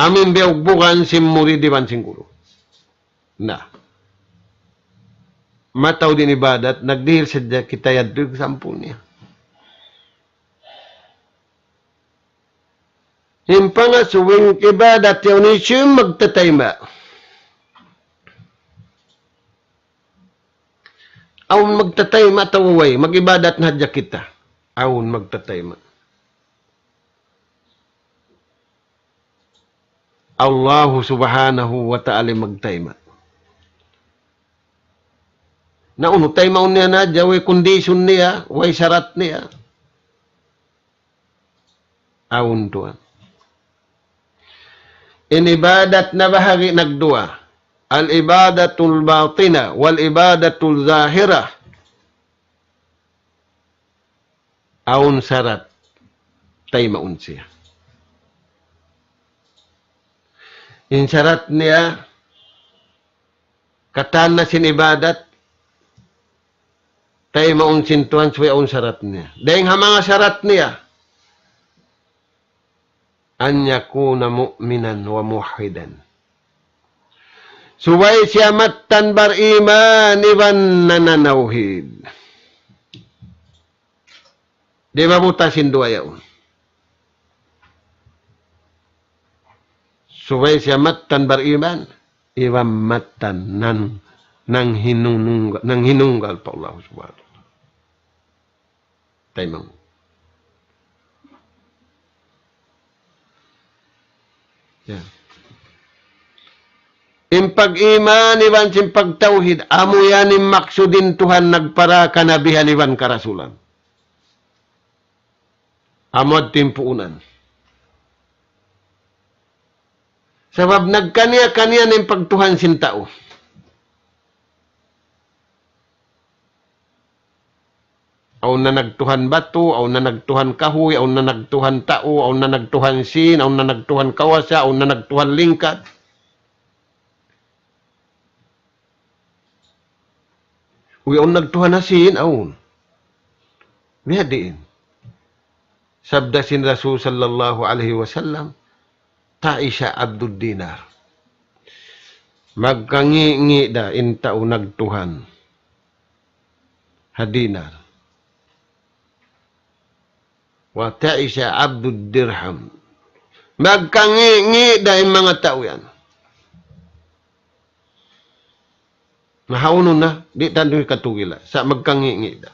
Amu in biyugbugan sin murid iban sin guru. Na. Mataud in ibadat, nagdihil sadja kita yadtu example niya. In pangasubu in ibadat yaun hisiyu in magtatayma'. Awn magtatayma' atawa way, mag-ibadat na hadja kita. Awn magtatayma'. Allahu Subhanahu wa Ta'ala magtayma'. Na unu taymaun niya na hadja, way condition niya, way sarat niya. Awn tuwan. In ibadat nabahagi' nagduwa. العبادة الباطنة والعبادة الظاهرة. Awn sarat, taymaun siya. In sarat niya, katan na sin ibadat, taymaun sin Tuhan subay awn sarat niya. Dayng ha manga sarat niya, أن يكون مؤمنا وموحدا. Subay siya mattan bariman iban nananawhid. Di' mabuta' sin duwa yaun. Subay siya mattan bariman, iban mattan nang, nanghinunungga-, nanghinunggal pa Allah Subhanahu wa Ta'ala. Taymaun. Ya. In pag-iman iban sin pagtawhid, amu yan in maksud in Tuhan nagpara kanabihan iban karasulan. Amu yadtu in puunan. Sabab nagkaniya-kaniya na in pagtuhan sin tau. Awn na nagtuhan batu, awn na nagtuhan kahuy, awn na nagtuhan tau, awn na nagtuhan sin, awn na nagtuhan kawasa, awn na nagtuhan lingkat. Uy, awn nagtuhan asin, awn. Biya' diin. Sabda sin Rasul sallallahu alayhi wasallam, "Ta'isa abdud dinar." Magkangi'-ngi' da in tau nagtuhan ha dinar. "Wa ta'isa abdud dirham." Magkangi'-ngi' da in manga tau yan. Na hawnu na, di' ta duun katugila. Sa' magkangi'-ngi' da.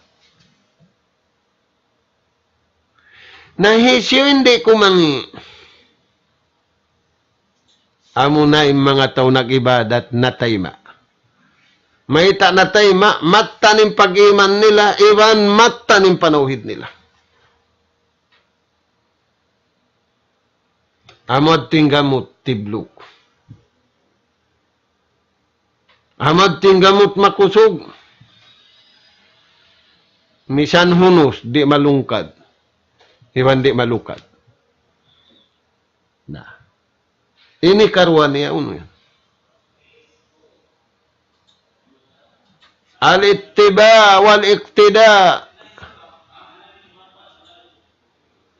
Na hisiyu in di' kumangi'? Amuna in manga tau nag-ibadat natayma'. Mayta' natayma', mattan in pag-iman nila, iban mattan in panawhid nila. Amu yadtu in gamut tibluk. Amu yadtu in gamut makusug. Misan hunus, di' malungkad. Iban di' malukad. Na. Ini karuwa niya unu yan. الاتباع والاقتداء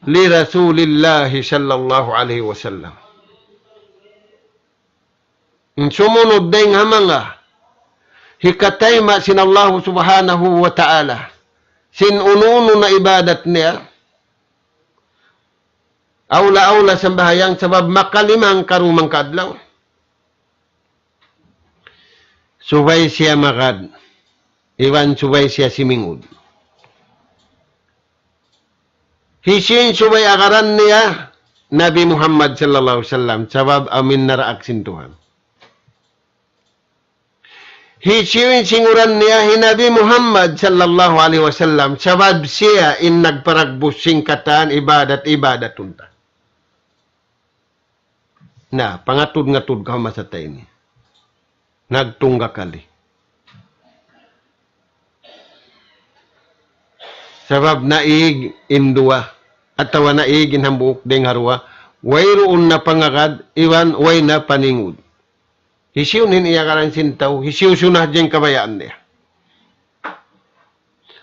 لرسول الله صلى الله عليه وسلم. In sumunud dayng ha manga hikatayma' sin Allahu Subhanahu wa Ta'ala sin unu-unu na ibadat niya, awla-awla sambahayang sabab makalimang karumang kaadlaw. Subay siya magad, iban subay siya simingud. Hisiyu in subay agaran niya Nabi Muhammad sallallahu alayhi wasallam, sabab amu in naraak sin Tuhan. Hisiyu in singuran niya hi Nabi Muhammad sallallahu alayhi wasallam, sabab siya in nagparagbus sin katan ibadat-ibadatun ta. Na, pangatud-ngatud kaw masa ta ini. Nagtungga kali. Sabab naig in duwa, atawa naig in hambuuk dayng ha duwa, wayruun na pangagad, iban way na paningud. Hisiyu in iyagaran sin tau, hisiyu-siyu na hadja in kabayaan niya.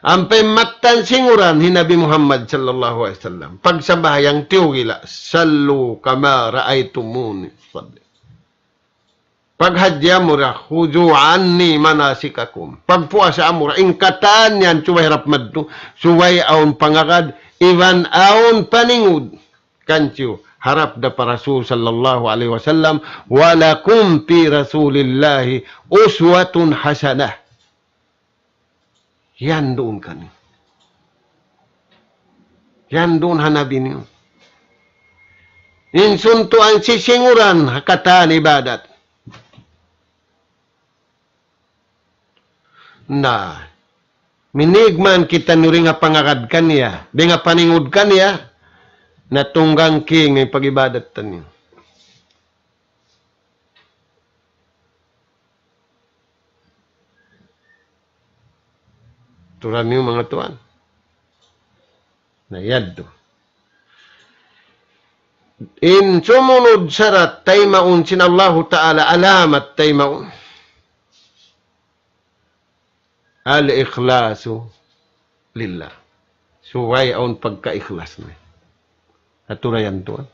Ampa in mattan singuran hi Nabi Muhammad sallallahu alayhi wasallam. Pagsambahayang tiyugila, صلوا كما رأيتموني أصلي. Paghadji amura, خذوا عني مناسككم. Pagpuasa amura, in katan yan subay harap madtu, subay awn pangagad, iban awn paningud. Kansiyu, harap da pa Rasul sallallahu alayhi wasallam, ولكم في رسول الله أسوة حسنة. Yan duun kaniyu. Yan duun ha Nabi niyu. In suntuan sisinguran ha katan ibadat. Na, minīg man kitaniyu dayng ha pangagad kaniya, dayng ha paningud kaniya, na tunggang king in pag-ibadat taniyu. Aturan niyu manga tuwan. Na yadtu. In sumunud sarat taymaun sin Allahu Ta'ala, alamat taymaun. الإخلاص لله. Subay awn pagka-ikhlas niya. Aturan yan tuwan.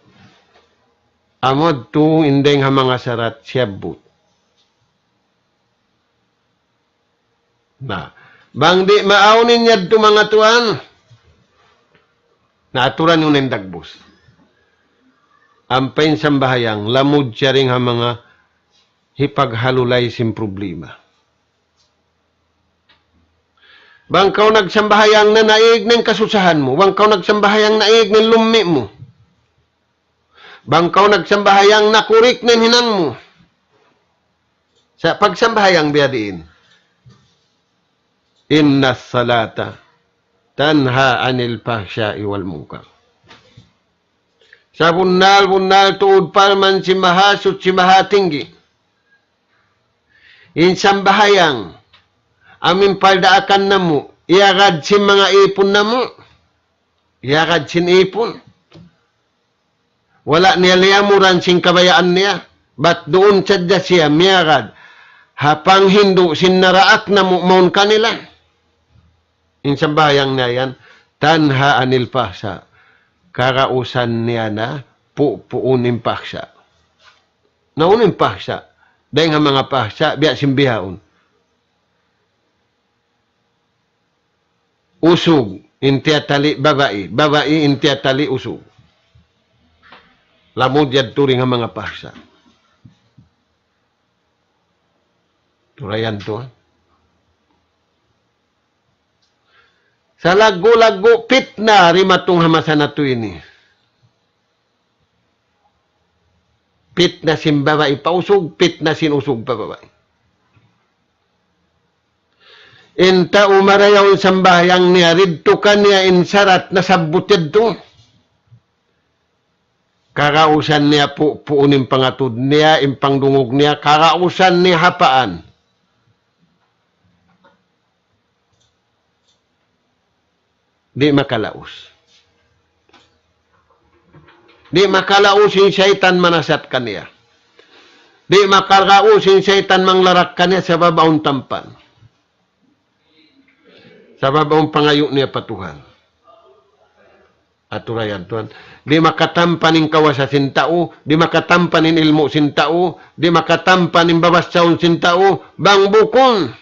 Amu yadtu in dayng ha manga sarat siyabbut. Na, bang di' maawn in yadtu manga tuwan, na aturan niyu na in dagbus. Ampa in sambahayang, lamud siya dayng ha manga hipaghalulay sin problema. Bang kaw nagsambahayang na naig na in kasusahan mu, bang kaw nagsambahayang naig na in lummi' mu. Bang kaw nagsambahayang nakurik na in hinang mu. Sa' pagsambahayang biya' diin. إن الصلاة تنهى عن الفحشاء والمنكر. Sabunnal-bunnal tuud parman sin Mahasuchi Mahatinggi. In sambahayang, amu in paldaakan namu', Iyagad sin manga ipun namu'. Iyagad sin ipun. Wala' niya liyamuran sin kabayaan niya. Bat duun sadja siya miyagad ha panghindu' sin naraak namu' mawn kanila. In sambahayang niya yan, تنهى عن الفحشاء. Kagausan niya na pupuun in fahsha. Na unu in fahsha? Dayng ha manga fahsha, biya' sin bihaun. Usug, in tiyatali babai, babai, in tiyatali usug. Lamud yadtu dayng ha manga fahsha. Turayan tuwan. Salaggu'-laggu' pitna dimatung ha masa natu' ini. Pitna sin babai pa usug, pitna sin usug pa babai. In tau marayaw in sambahayang niya, didtu kaniya in sarat nasabbut yadtu. Kagausan niya pu-, puun in pangatud niya, in pangdungug niya, kagausan niya hapaan. Di' makalaus. Di' makalaus in saytan manasat kaniya. Di' makalaus in saytan manglarak kaniya sabab awn tampan. Sabab awn pangayu' niya pa Tuhan. Aturayan tuwan. Di' makatampan in kawasa sin tau, di' makatampan in ilmu' sin tau, di' makatampan in babassaun sin tau, bang bukun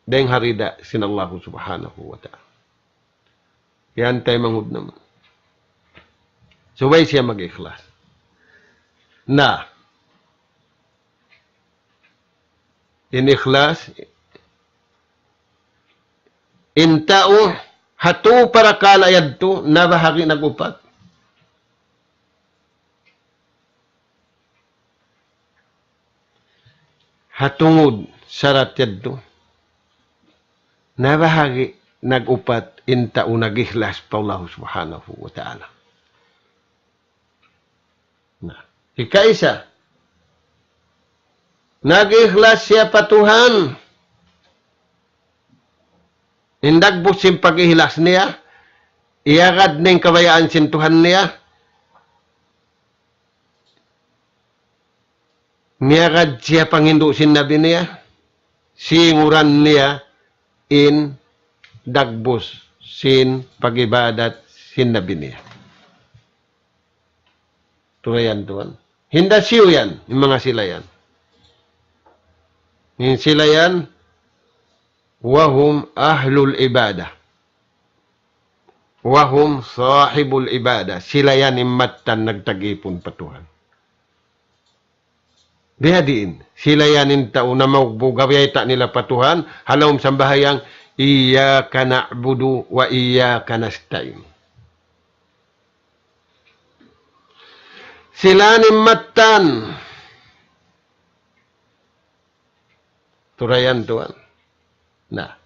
dayng ha rida sin Allahu Subhanahu wa Ta'ala. Yan taymanghud namu'. Subay siya mag-ikhlas. Na, in ikhlas, in tau ha tū parakala' yadtu, nabahagi' nag-upat. Ha tungud sarat yadtu, nabahagi' nag-upat in tau nag-ikhlas pa Allah Subhanahu wa Ta'ala. Na, hikaisa, nag-ikhlas siya pa Tuhan. In dagbus sin pag-ikhlas niya, iyagad niya in kabayaan sin Tuhan niya, miyagad siya panghindu' sin Nabi niya, singuran niya in dagbus sin pag-ibadat sin Nabi niya. Turayan tuwan. Hinda siyu yan, in manga sila yan. In sila yan, وهم أهل العبادة. وهم صاحب العبادة. Sila yan in mattan nagtag-ipun pa Tuhan. Biya' diin, sila yan in tau na maugbu' gawayta' nila pa Tuhan, ha lawm sambahayang, إياك نعبد وإياك نستعين. Sila in mattan. Turayan tuwan. Na.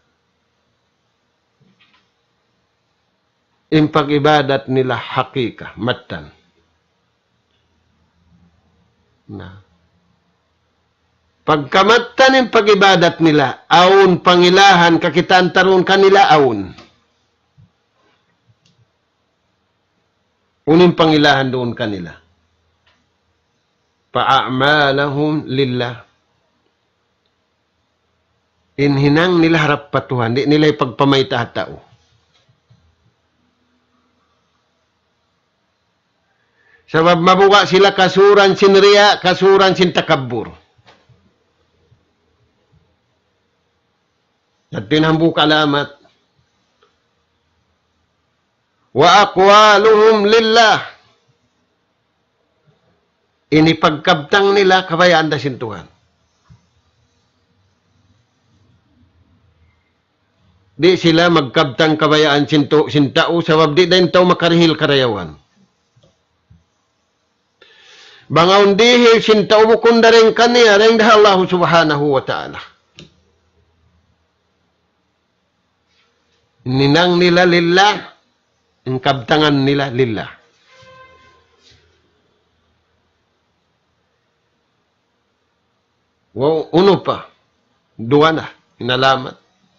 In pag-ibadat nila hakika, mattan. Na. Pagka mattan in pag-ibadat nila, awn pangilahan kakitaan ta duun kanila awn. Unu in pangilahan duun kanila? فأعمالهم لله. In hinang nila harap pa Tuhan, di' nila ipagpamayta' ha tau. Sabab mabuga' sila kasuran sin riya', kasuran sin takabbur. Yadtu in hambuuk alamat. وأقوالهم لله. Ini pagkabtang nila kabayaan da sin Tuhan. Di' sila magkabtang kabayaan sin tu-, sin tau, sabab di' da in tau makarihil karayawan. Bang awn dihil sin tau bukun da dayn kaniya, dayn da ha Allah Subhanahu wa Ta'ala. In hinang nila lillah, in kabtangan nila lillah. Wa unu pa? Duwa na in alamat.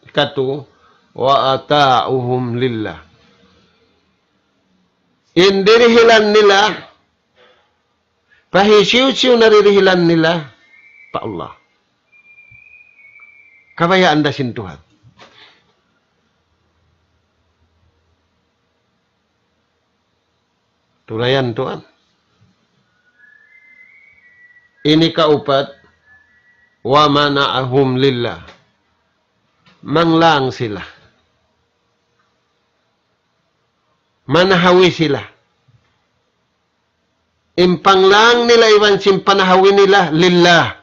Ikatu, وأطاعوهم لله. In dirihilan nila, pa hisiyu-siyu na dirihilan nila, pa Allah. Kabayaan da sin Tuhan. Tulayan tuwan. Ini kaupat, ومنعهم لله. Manglang sila. Manahawi sila. In panglang nila iban sin panahawi nila, lillah.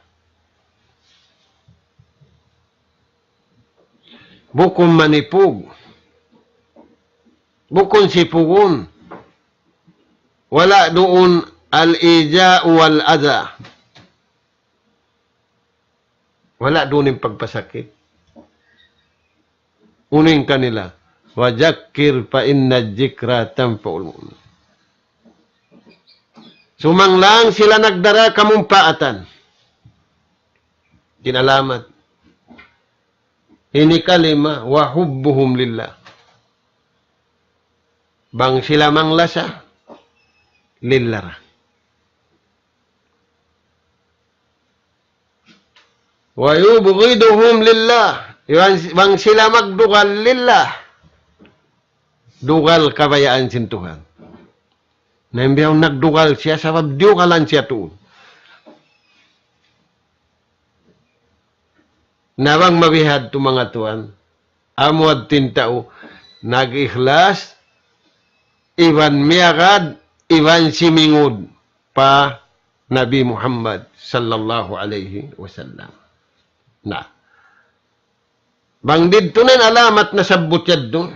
Bukun manipug. Bukun sipugun. Wala' duun الإيذاء والأذى. Wala' duun in pagpasakit. Unu in kanila, وذكر فإن الذكرى تنفع المؤمنين. Sumanglang sila nagdara kamumpaatan. Kinalamat. Ini kalima, وحبهم لله. Bang sila manglasa, lillah ra. ويبغضهم لله. Iban, bang sila magdugal, lillah. Dugal kabayaan sin Tuhan. Na in bihaun nagdugal siya sabab diyugalan siya tuud. Na bang mabihadtu manga tuwan, amu adtu in tau nag-ikhlas, iban miyagad, iban simingud pa Nabi Muhammad sallallahu alayhi wasallam. Na, bang didtu na in alamat nasabbut yadtu,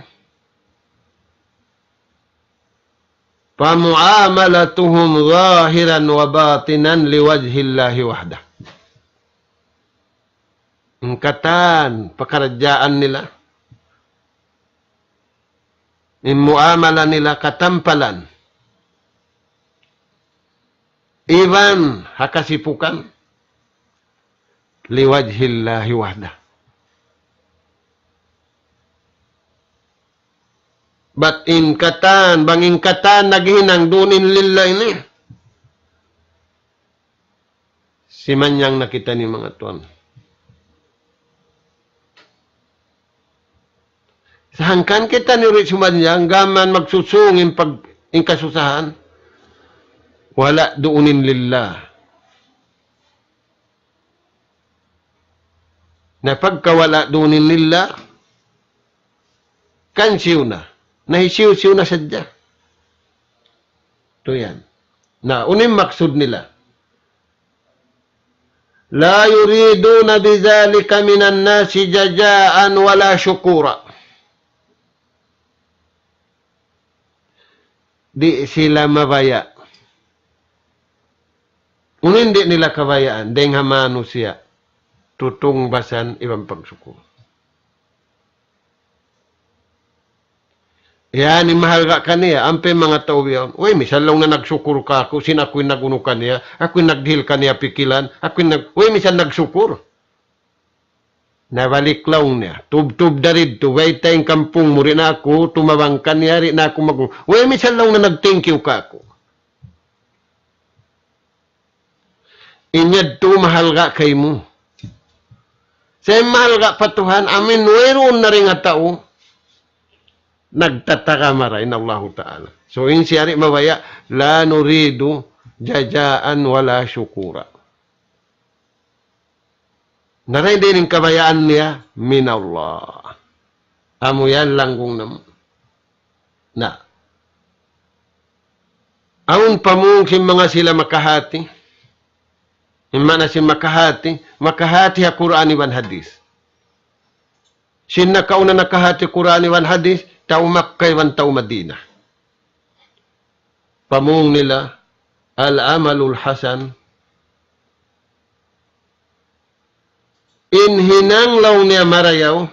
فمعاملتهم ظاهرا وباطنا لوجه الله وحده. In katan pakaradjaan nila, in muamala nila katampalan, iban ha kasipukan, لوجه الله وحده. Bat in katan, bang in katan naghihinang duun in lillah ini. Simanyang na kita ini manga tuwan. Sahangkan kita ini ri sumanyang, gām magsusūng in pag-, in kasusahan. Wala' duun in lillah. Na pagka wala' duun in lillah, kan siyu na. Na hisiyu-siyu na sadja. Tuyan. Na, unu in maksud nila. لا يريدون بذلك من الناس جزاء ولا شكورا. Di' sila mabaya'. Unu in di' nila kabayaan, dayng ha manusiya', tutungbasan iban pagsukur. Yan in mahalga' kaniya, ampa in manga tau biyaun. Uy, misan laung na nagsukur kāku', sin aku in nag-unu kaniya, aku in nagdihil kaniya pikilan, aku in nag-, uy, misan nagsukur. Nabalik laung niya, tubtub da didtu, bayta' in kampung mu, di' na aku tumabang kaniya, di' na aku mag-, uy, misan laung na nag-thank you kāku'. In yadtu mahalga' kaymu. Sa' in mahalga' pa Tuhan, amu in wayruun na dayn ha tau nagtatagama ra in Allahu Ta'ala. So, in siya di' mabaya', لا نريد جزاء ولا شكورا. Na dayn diin in kabayaan niya, من الله. Amu yan langgung namu'. Na. Awn pamung sin manga sila makahati. In maana sin makahati, makahati ha Qur'an iban hadith. Sin nakauna nakahati Qur'an iban hadith, tau Makkah iban tau Madinah. Pamung nila, العمل الحسن. In hinang laung niya marayaw,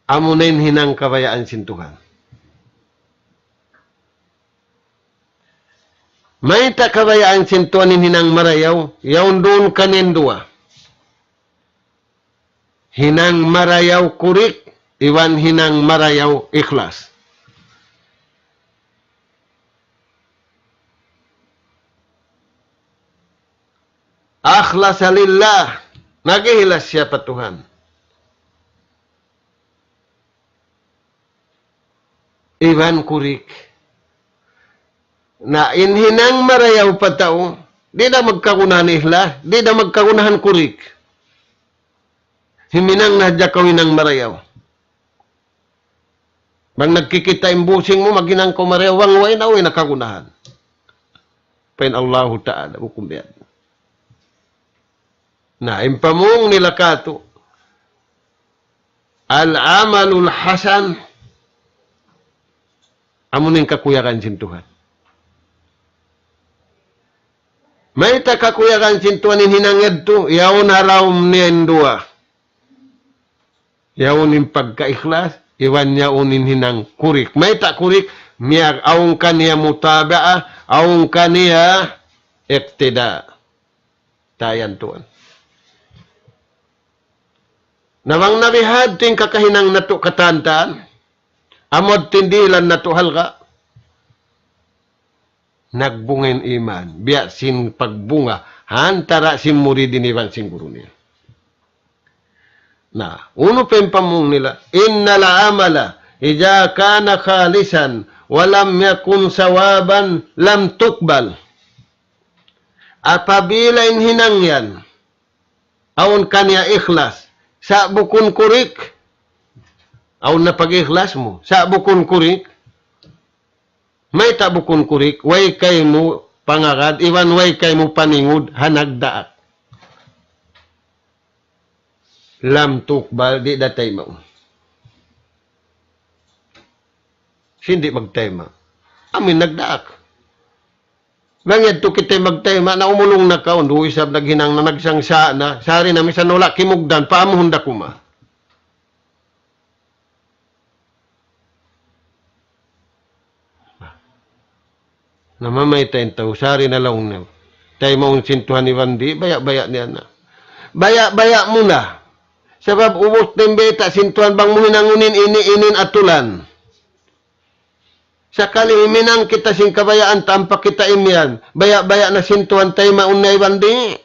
amuna in hinang kabayaan sin Tuhan. Mayta' kabayaan sin Tuhan in hinang marayaw, yaun duun kaniya duwa. Hinang marayaw kurik, iban hinang marayaw ikhlas. أخلص لله. Nag-ihlas siya pa Tuhan. Iban kurik. Na in hinang marayaw pa tau, di' da magkagunahan ihlas, di' da magkagunahan kurik. Himinang na hadja kaw hinang marayaw. Bang nagkikita' in busing mu, maghinang kaw marayaw, bang way na, way na kagunahan. Pa'in Allahu Ta'ala, hukum biya'. Na, in pamung nila katu', العمل الحسن, amu in kakuyagan sin Tuhan. Mayta' kakuyagan sin Tuhan in hinang yadtu, yaun ha lawm niya in duwa. Yaun in pagka-ikhlas, iban yaun in hinang kurik. Mayta' kurik, miyag awn kaniya mutaba'a, awn kaniya iqtida'. Tayan tuwan. Na bang nabihad tu in kakahinang natu' katantan, amud tindilan natu' halga'. Nagbunga in iman, biya' sin pagbunga, ha antara' sin muridin iban sin guru niya. Na, unu pa in pamung nila, إن العمل إذا كان خالصا ولم يكن صوابا لم تقبل. Apabila in hinang yan, awn kaniya ikhlas, sa' bukun kurik, awn na pag-ikhlas mu, sa' bukun kurik, mayta' bukun kurik, way kaymu pangagad, iban way kaymu paningud, ha nagdaak. لم تقبل, di' da taymaun. Sin di' magtayma'. Amu in nagdaak. Bang yadtu kita magtayma', na umulung na kaw, duun isab naghinang na, nagsangsa' na, sari na misan wala' kimugdan, paamuhun da kuma. Namamayta' in tau, sari na laung niya. Taymaun sin Tuhan iban di', baya'-baya' niya na. Baya'-baya' mu na. Sabab ubus na in bayta' sin Tuhan bang mu hinangun in ini, ini in atulan. Sakali himinang kita sin kabayaan ta ampa kita imiyan, baya'-baya' na sin Tuhan taymaun na iban di'.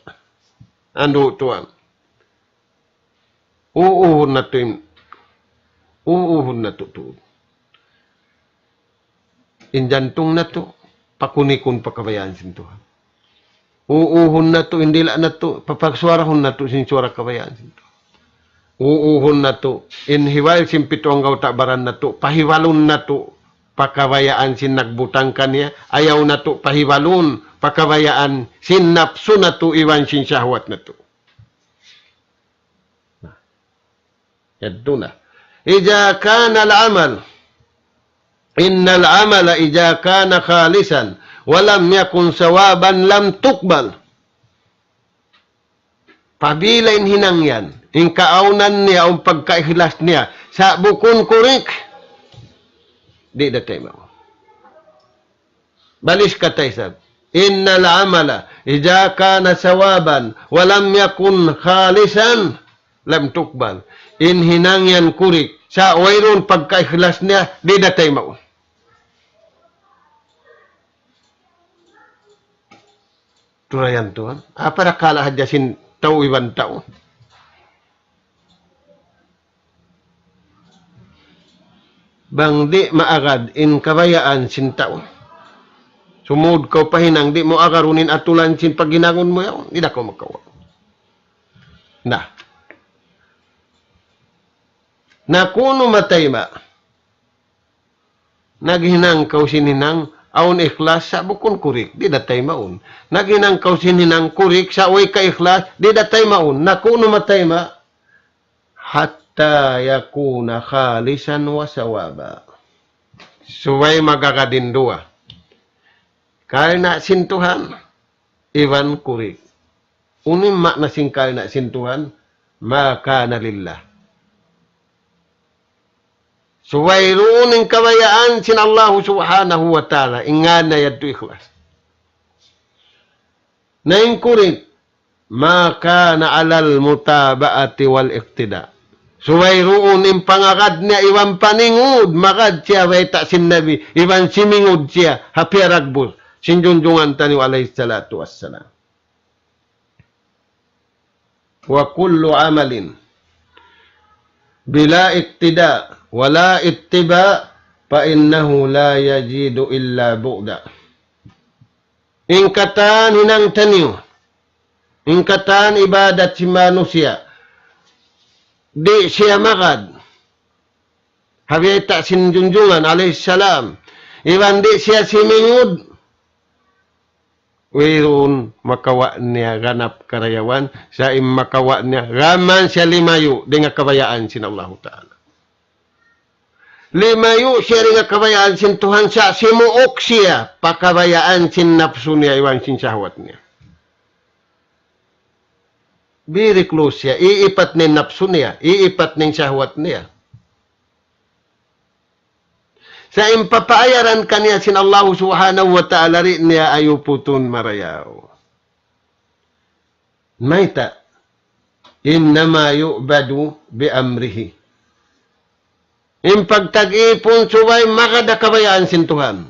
Andu' tuwan. Uuhun natu' in, uuhun natu' tuud. In jantung natu', pakunikun pa kabayaan sin Tuhan. Uuhun natu', in dila' natu', papagsuwarahun natu' sin suwara kabayaan sin Tuhan. Uuhun natu', in hiwal sin pitu anggawta' baran natu', pahiwalun natu', pa kabayaan sin nagbutang kaniya, ayaw natu' pahiwalun, pa kabayaan sin napsu natu', iban sin shahwat natu'. Yadtu na. إذا كان العمل، إن العمل إذا كان خالصا ولم يكن صوابا لم تقبل. Pabila in hinang yan, in kaawnan niya, in pagkaikhlas niya, sa' bukun kurik, di' da taymaun. Balis kata isab. إن العمل إذا كان صوابا ولم يكن خالصا لم تقبل. In hinang yan kurik, sa' wayruun pagkaikhlas niya, di' da taymaun. Turayan tuwan. Apa da kala' hadja sin tau iban tau. Bang di' maagad in kabayaan sin tau. Sumud kaw pa hinang, di' mu agarun in atulan sin paghinangun mu yaun, di' da kaw makawa'. Na. Na kunu' matayma'. Naghinang kaw sin hinang, awn ikhlas, sa' bukun kurik, di' da taymaun. Naghinang kaw sin hinang kurik, sa' way ka ikhlas, di' da taymaun. Na kunu' matayma'. حتى يكون خالصا وصوابا. Subay magagad in duwa. Karna' sin Tuhan, iban kurik. Unu in ma'na sin karna' sin Tuhan, ما كان لله. Subay duun in kabayaan sin Allahu Subhanahu wa Ta'ala, in ngān niya yadtu ikhlas. Na in kurit, ما كان على المتابعة والاقتداء. Subay duun in pangagad niya iban paningud, magad siya bayta' sin Nabi, iban simingud siya, ha piyaragbus sin junjungan taniyu alayhi salatu wassalam. وكل عمل بلا اقتداء ولا اتباع فإنه لا يزيد إلا بعدا. In katan hinang taniyu, in katan ibadat sin manusiya', di' siya magad ha bayta' sin junjungan alayhi salam, iban di' siya simingud, wayruun makawa' niya ganap karayawan, sa' in makawa' niya, gām siya limayu' dayn ha kabayaan sin Allahu Ta'ala. Limayu' siya dayn ha kabayaan sin Tuhan, sa' simuuk siya pa kabayaan sin napsu niya iban sin sahwat niya. Very close siya, iipat niya in napsu niya, iipat niya in sahwat niya. Sa' in papaayaran kaniya sin Allahu Subhanahu wa Ta'ala, di' niya ayuputun marayaw. Mayta'? إنما يعبد بأمره. In pagtag-ipun subay magad ha kabayaan sin Tuhan.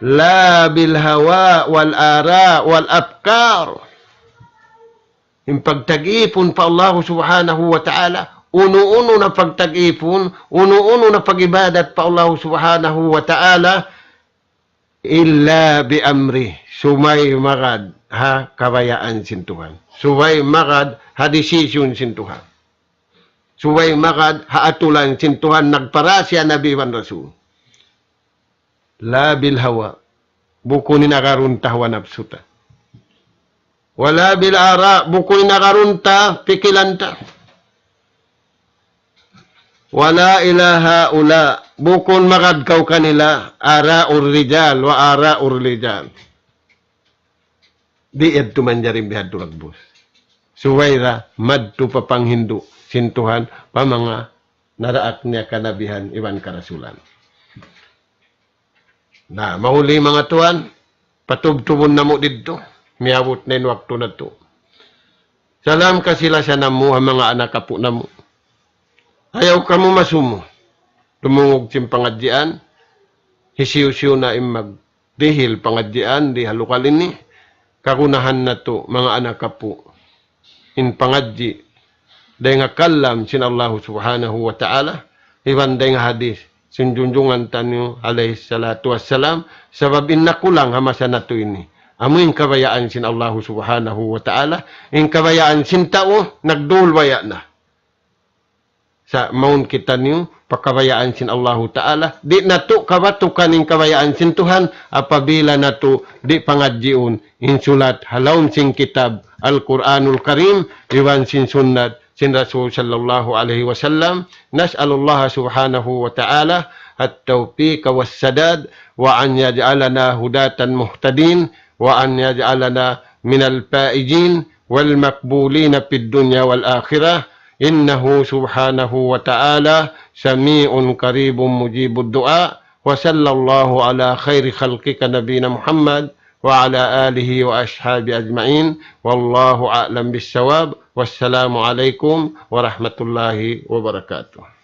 لا بالهوى والآراء والأفكار. In pagtag-ipun pa Allahu Subhanahu wa Ta'ala, unu-unu na pagtag-ipun, unu-unu na pag-ibadat pa Allahu Subhanahu wa Ta'ala, إلا بأمره, subay magad ha kabayaan sin Tuhan. Subay magad ha decision sin Tuhan. Subay magad ha atulan sin Tuhan, nagpara siya Nabi iban Rasul. لا بالهوى, bukun in agarun ta hawa napsu ta. ولا بالآراء, bukun in agarun ta pikilan ta. ولا إلى هؤلاء, bukun magad kaw kanila, آراء الرجال وآراء الرجال. Di' yadtu manjari bihadtu ragbus. Subay da madtu pa panghindu' sin Tuhan, pa manga naraak niya kanabihan iban karasulan. Na, mahuli manga tuwan, patubtubun namu' didtu, miyabut na in waktu natu'. Salam kasi-lasa namu' ha manga anak apu' namu'. Ayaw kamu masumu. Dumungug sin pangadjian, hisiyu-siyu na in magdihil pangadjian di ha lukal ini, kagunahan natu' manga anak apu'. In pangadji', dayn ha kalam sin Allahu Subhanahu wa Ta'ala, iban dayn ha hadis sin junjungan taniyu alayhi salatu wassalam, sabab in nakulang ha masa natu' ini. Amu in kabayaan sin Allahu Subhanahu wa Ta'ala, in kabayaan sin tau, nagdul baya' na. Sa' mawn kitaniyu pa kabayaan sin Allahu Ta'ala, di' natu' kabatukan in kabayaan sin Tuhan, apabila natu' di' pangadjiun in sulat ha lawm sin kitab Al-Qur'anul Karim, iban sin sunnat sin Rasul sallallahu alayhi wasallam. نسأل الله سبحانه وتعالى التوفيق والسداد، وأن يجعلنا هداة مهتدين، وأن يجعلنا من الفائزين والمقبولين في الدنيا والآخرة، إنه سبحانه وتعالى سميع قريب مجيب الدعاء. وصلى الله على خير خلقك نبينا محمد وعلى آله وأصحابه أجمعين. والله أعلم بالصواب. والسلام عليكم ورحمة الله وبركاته.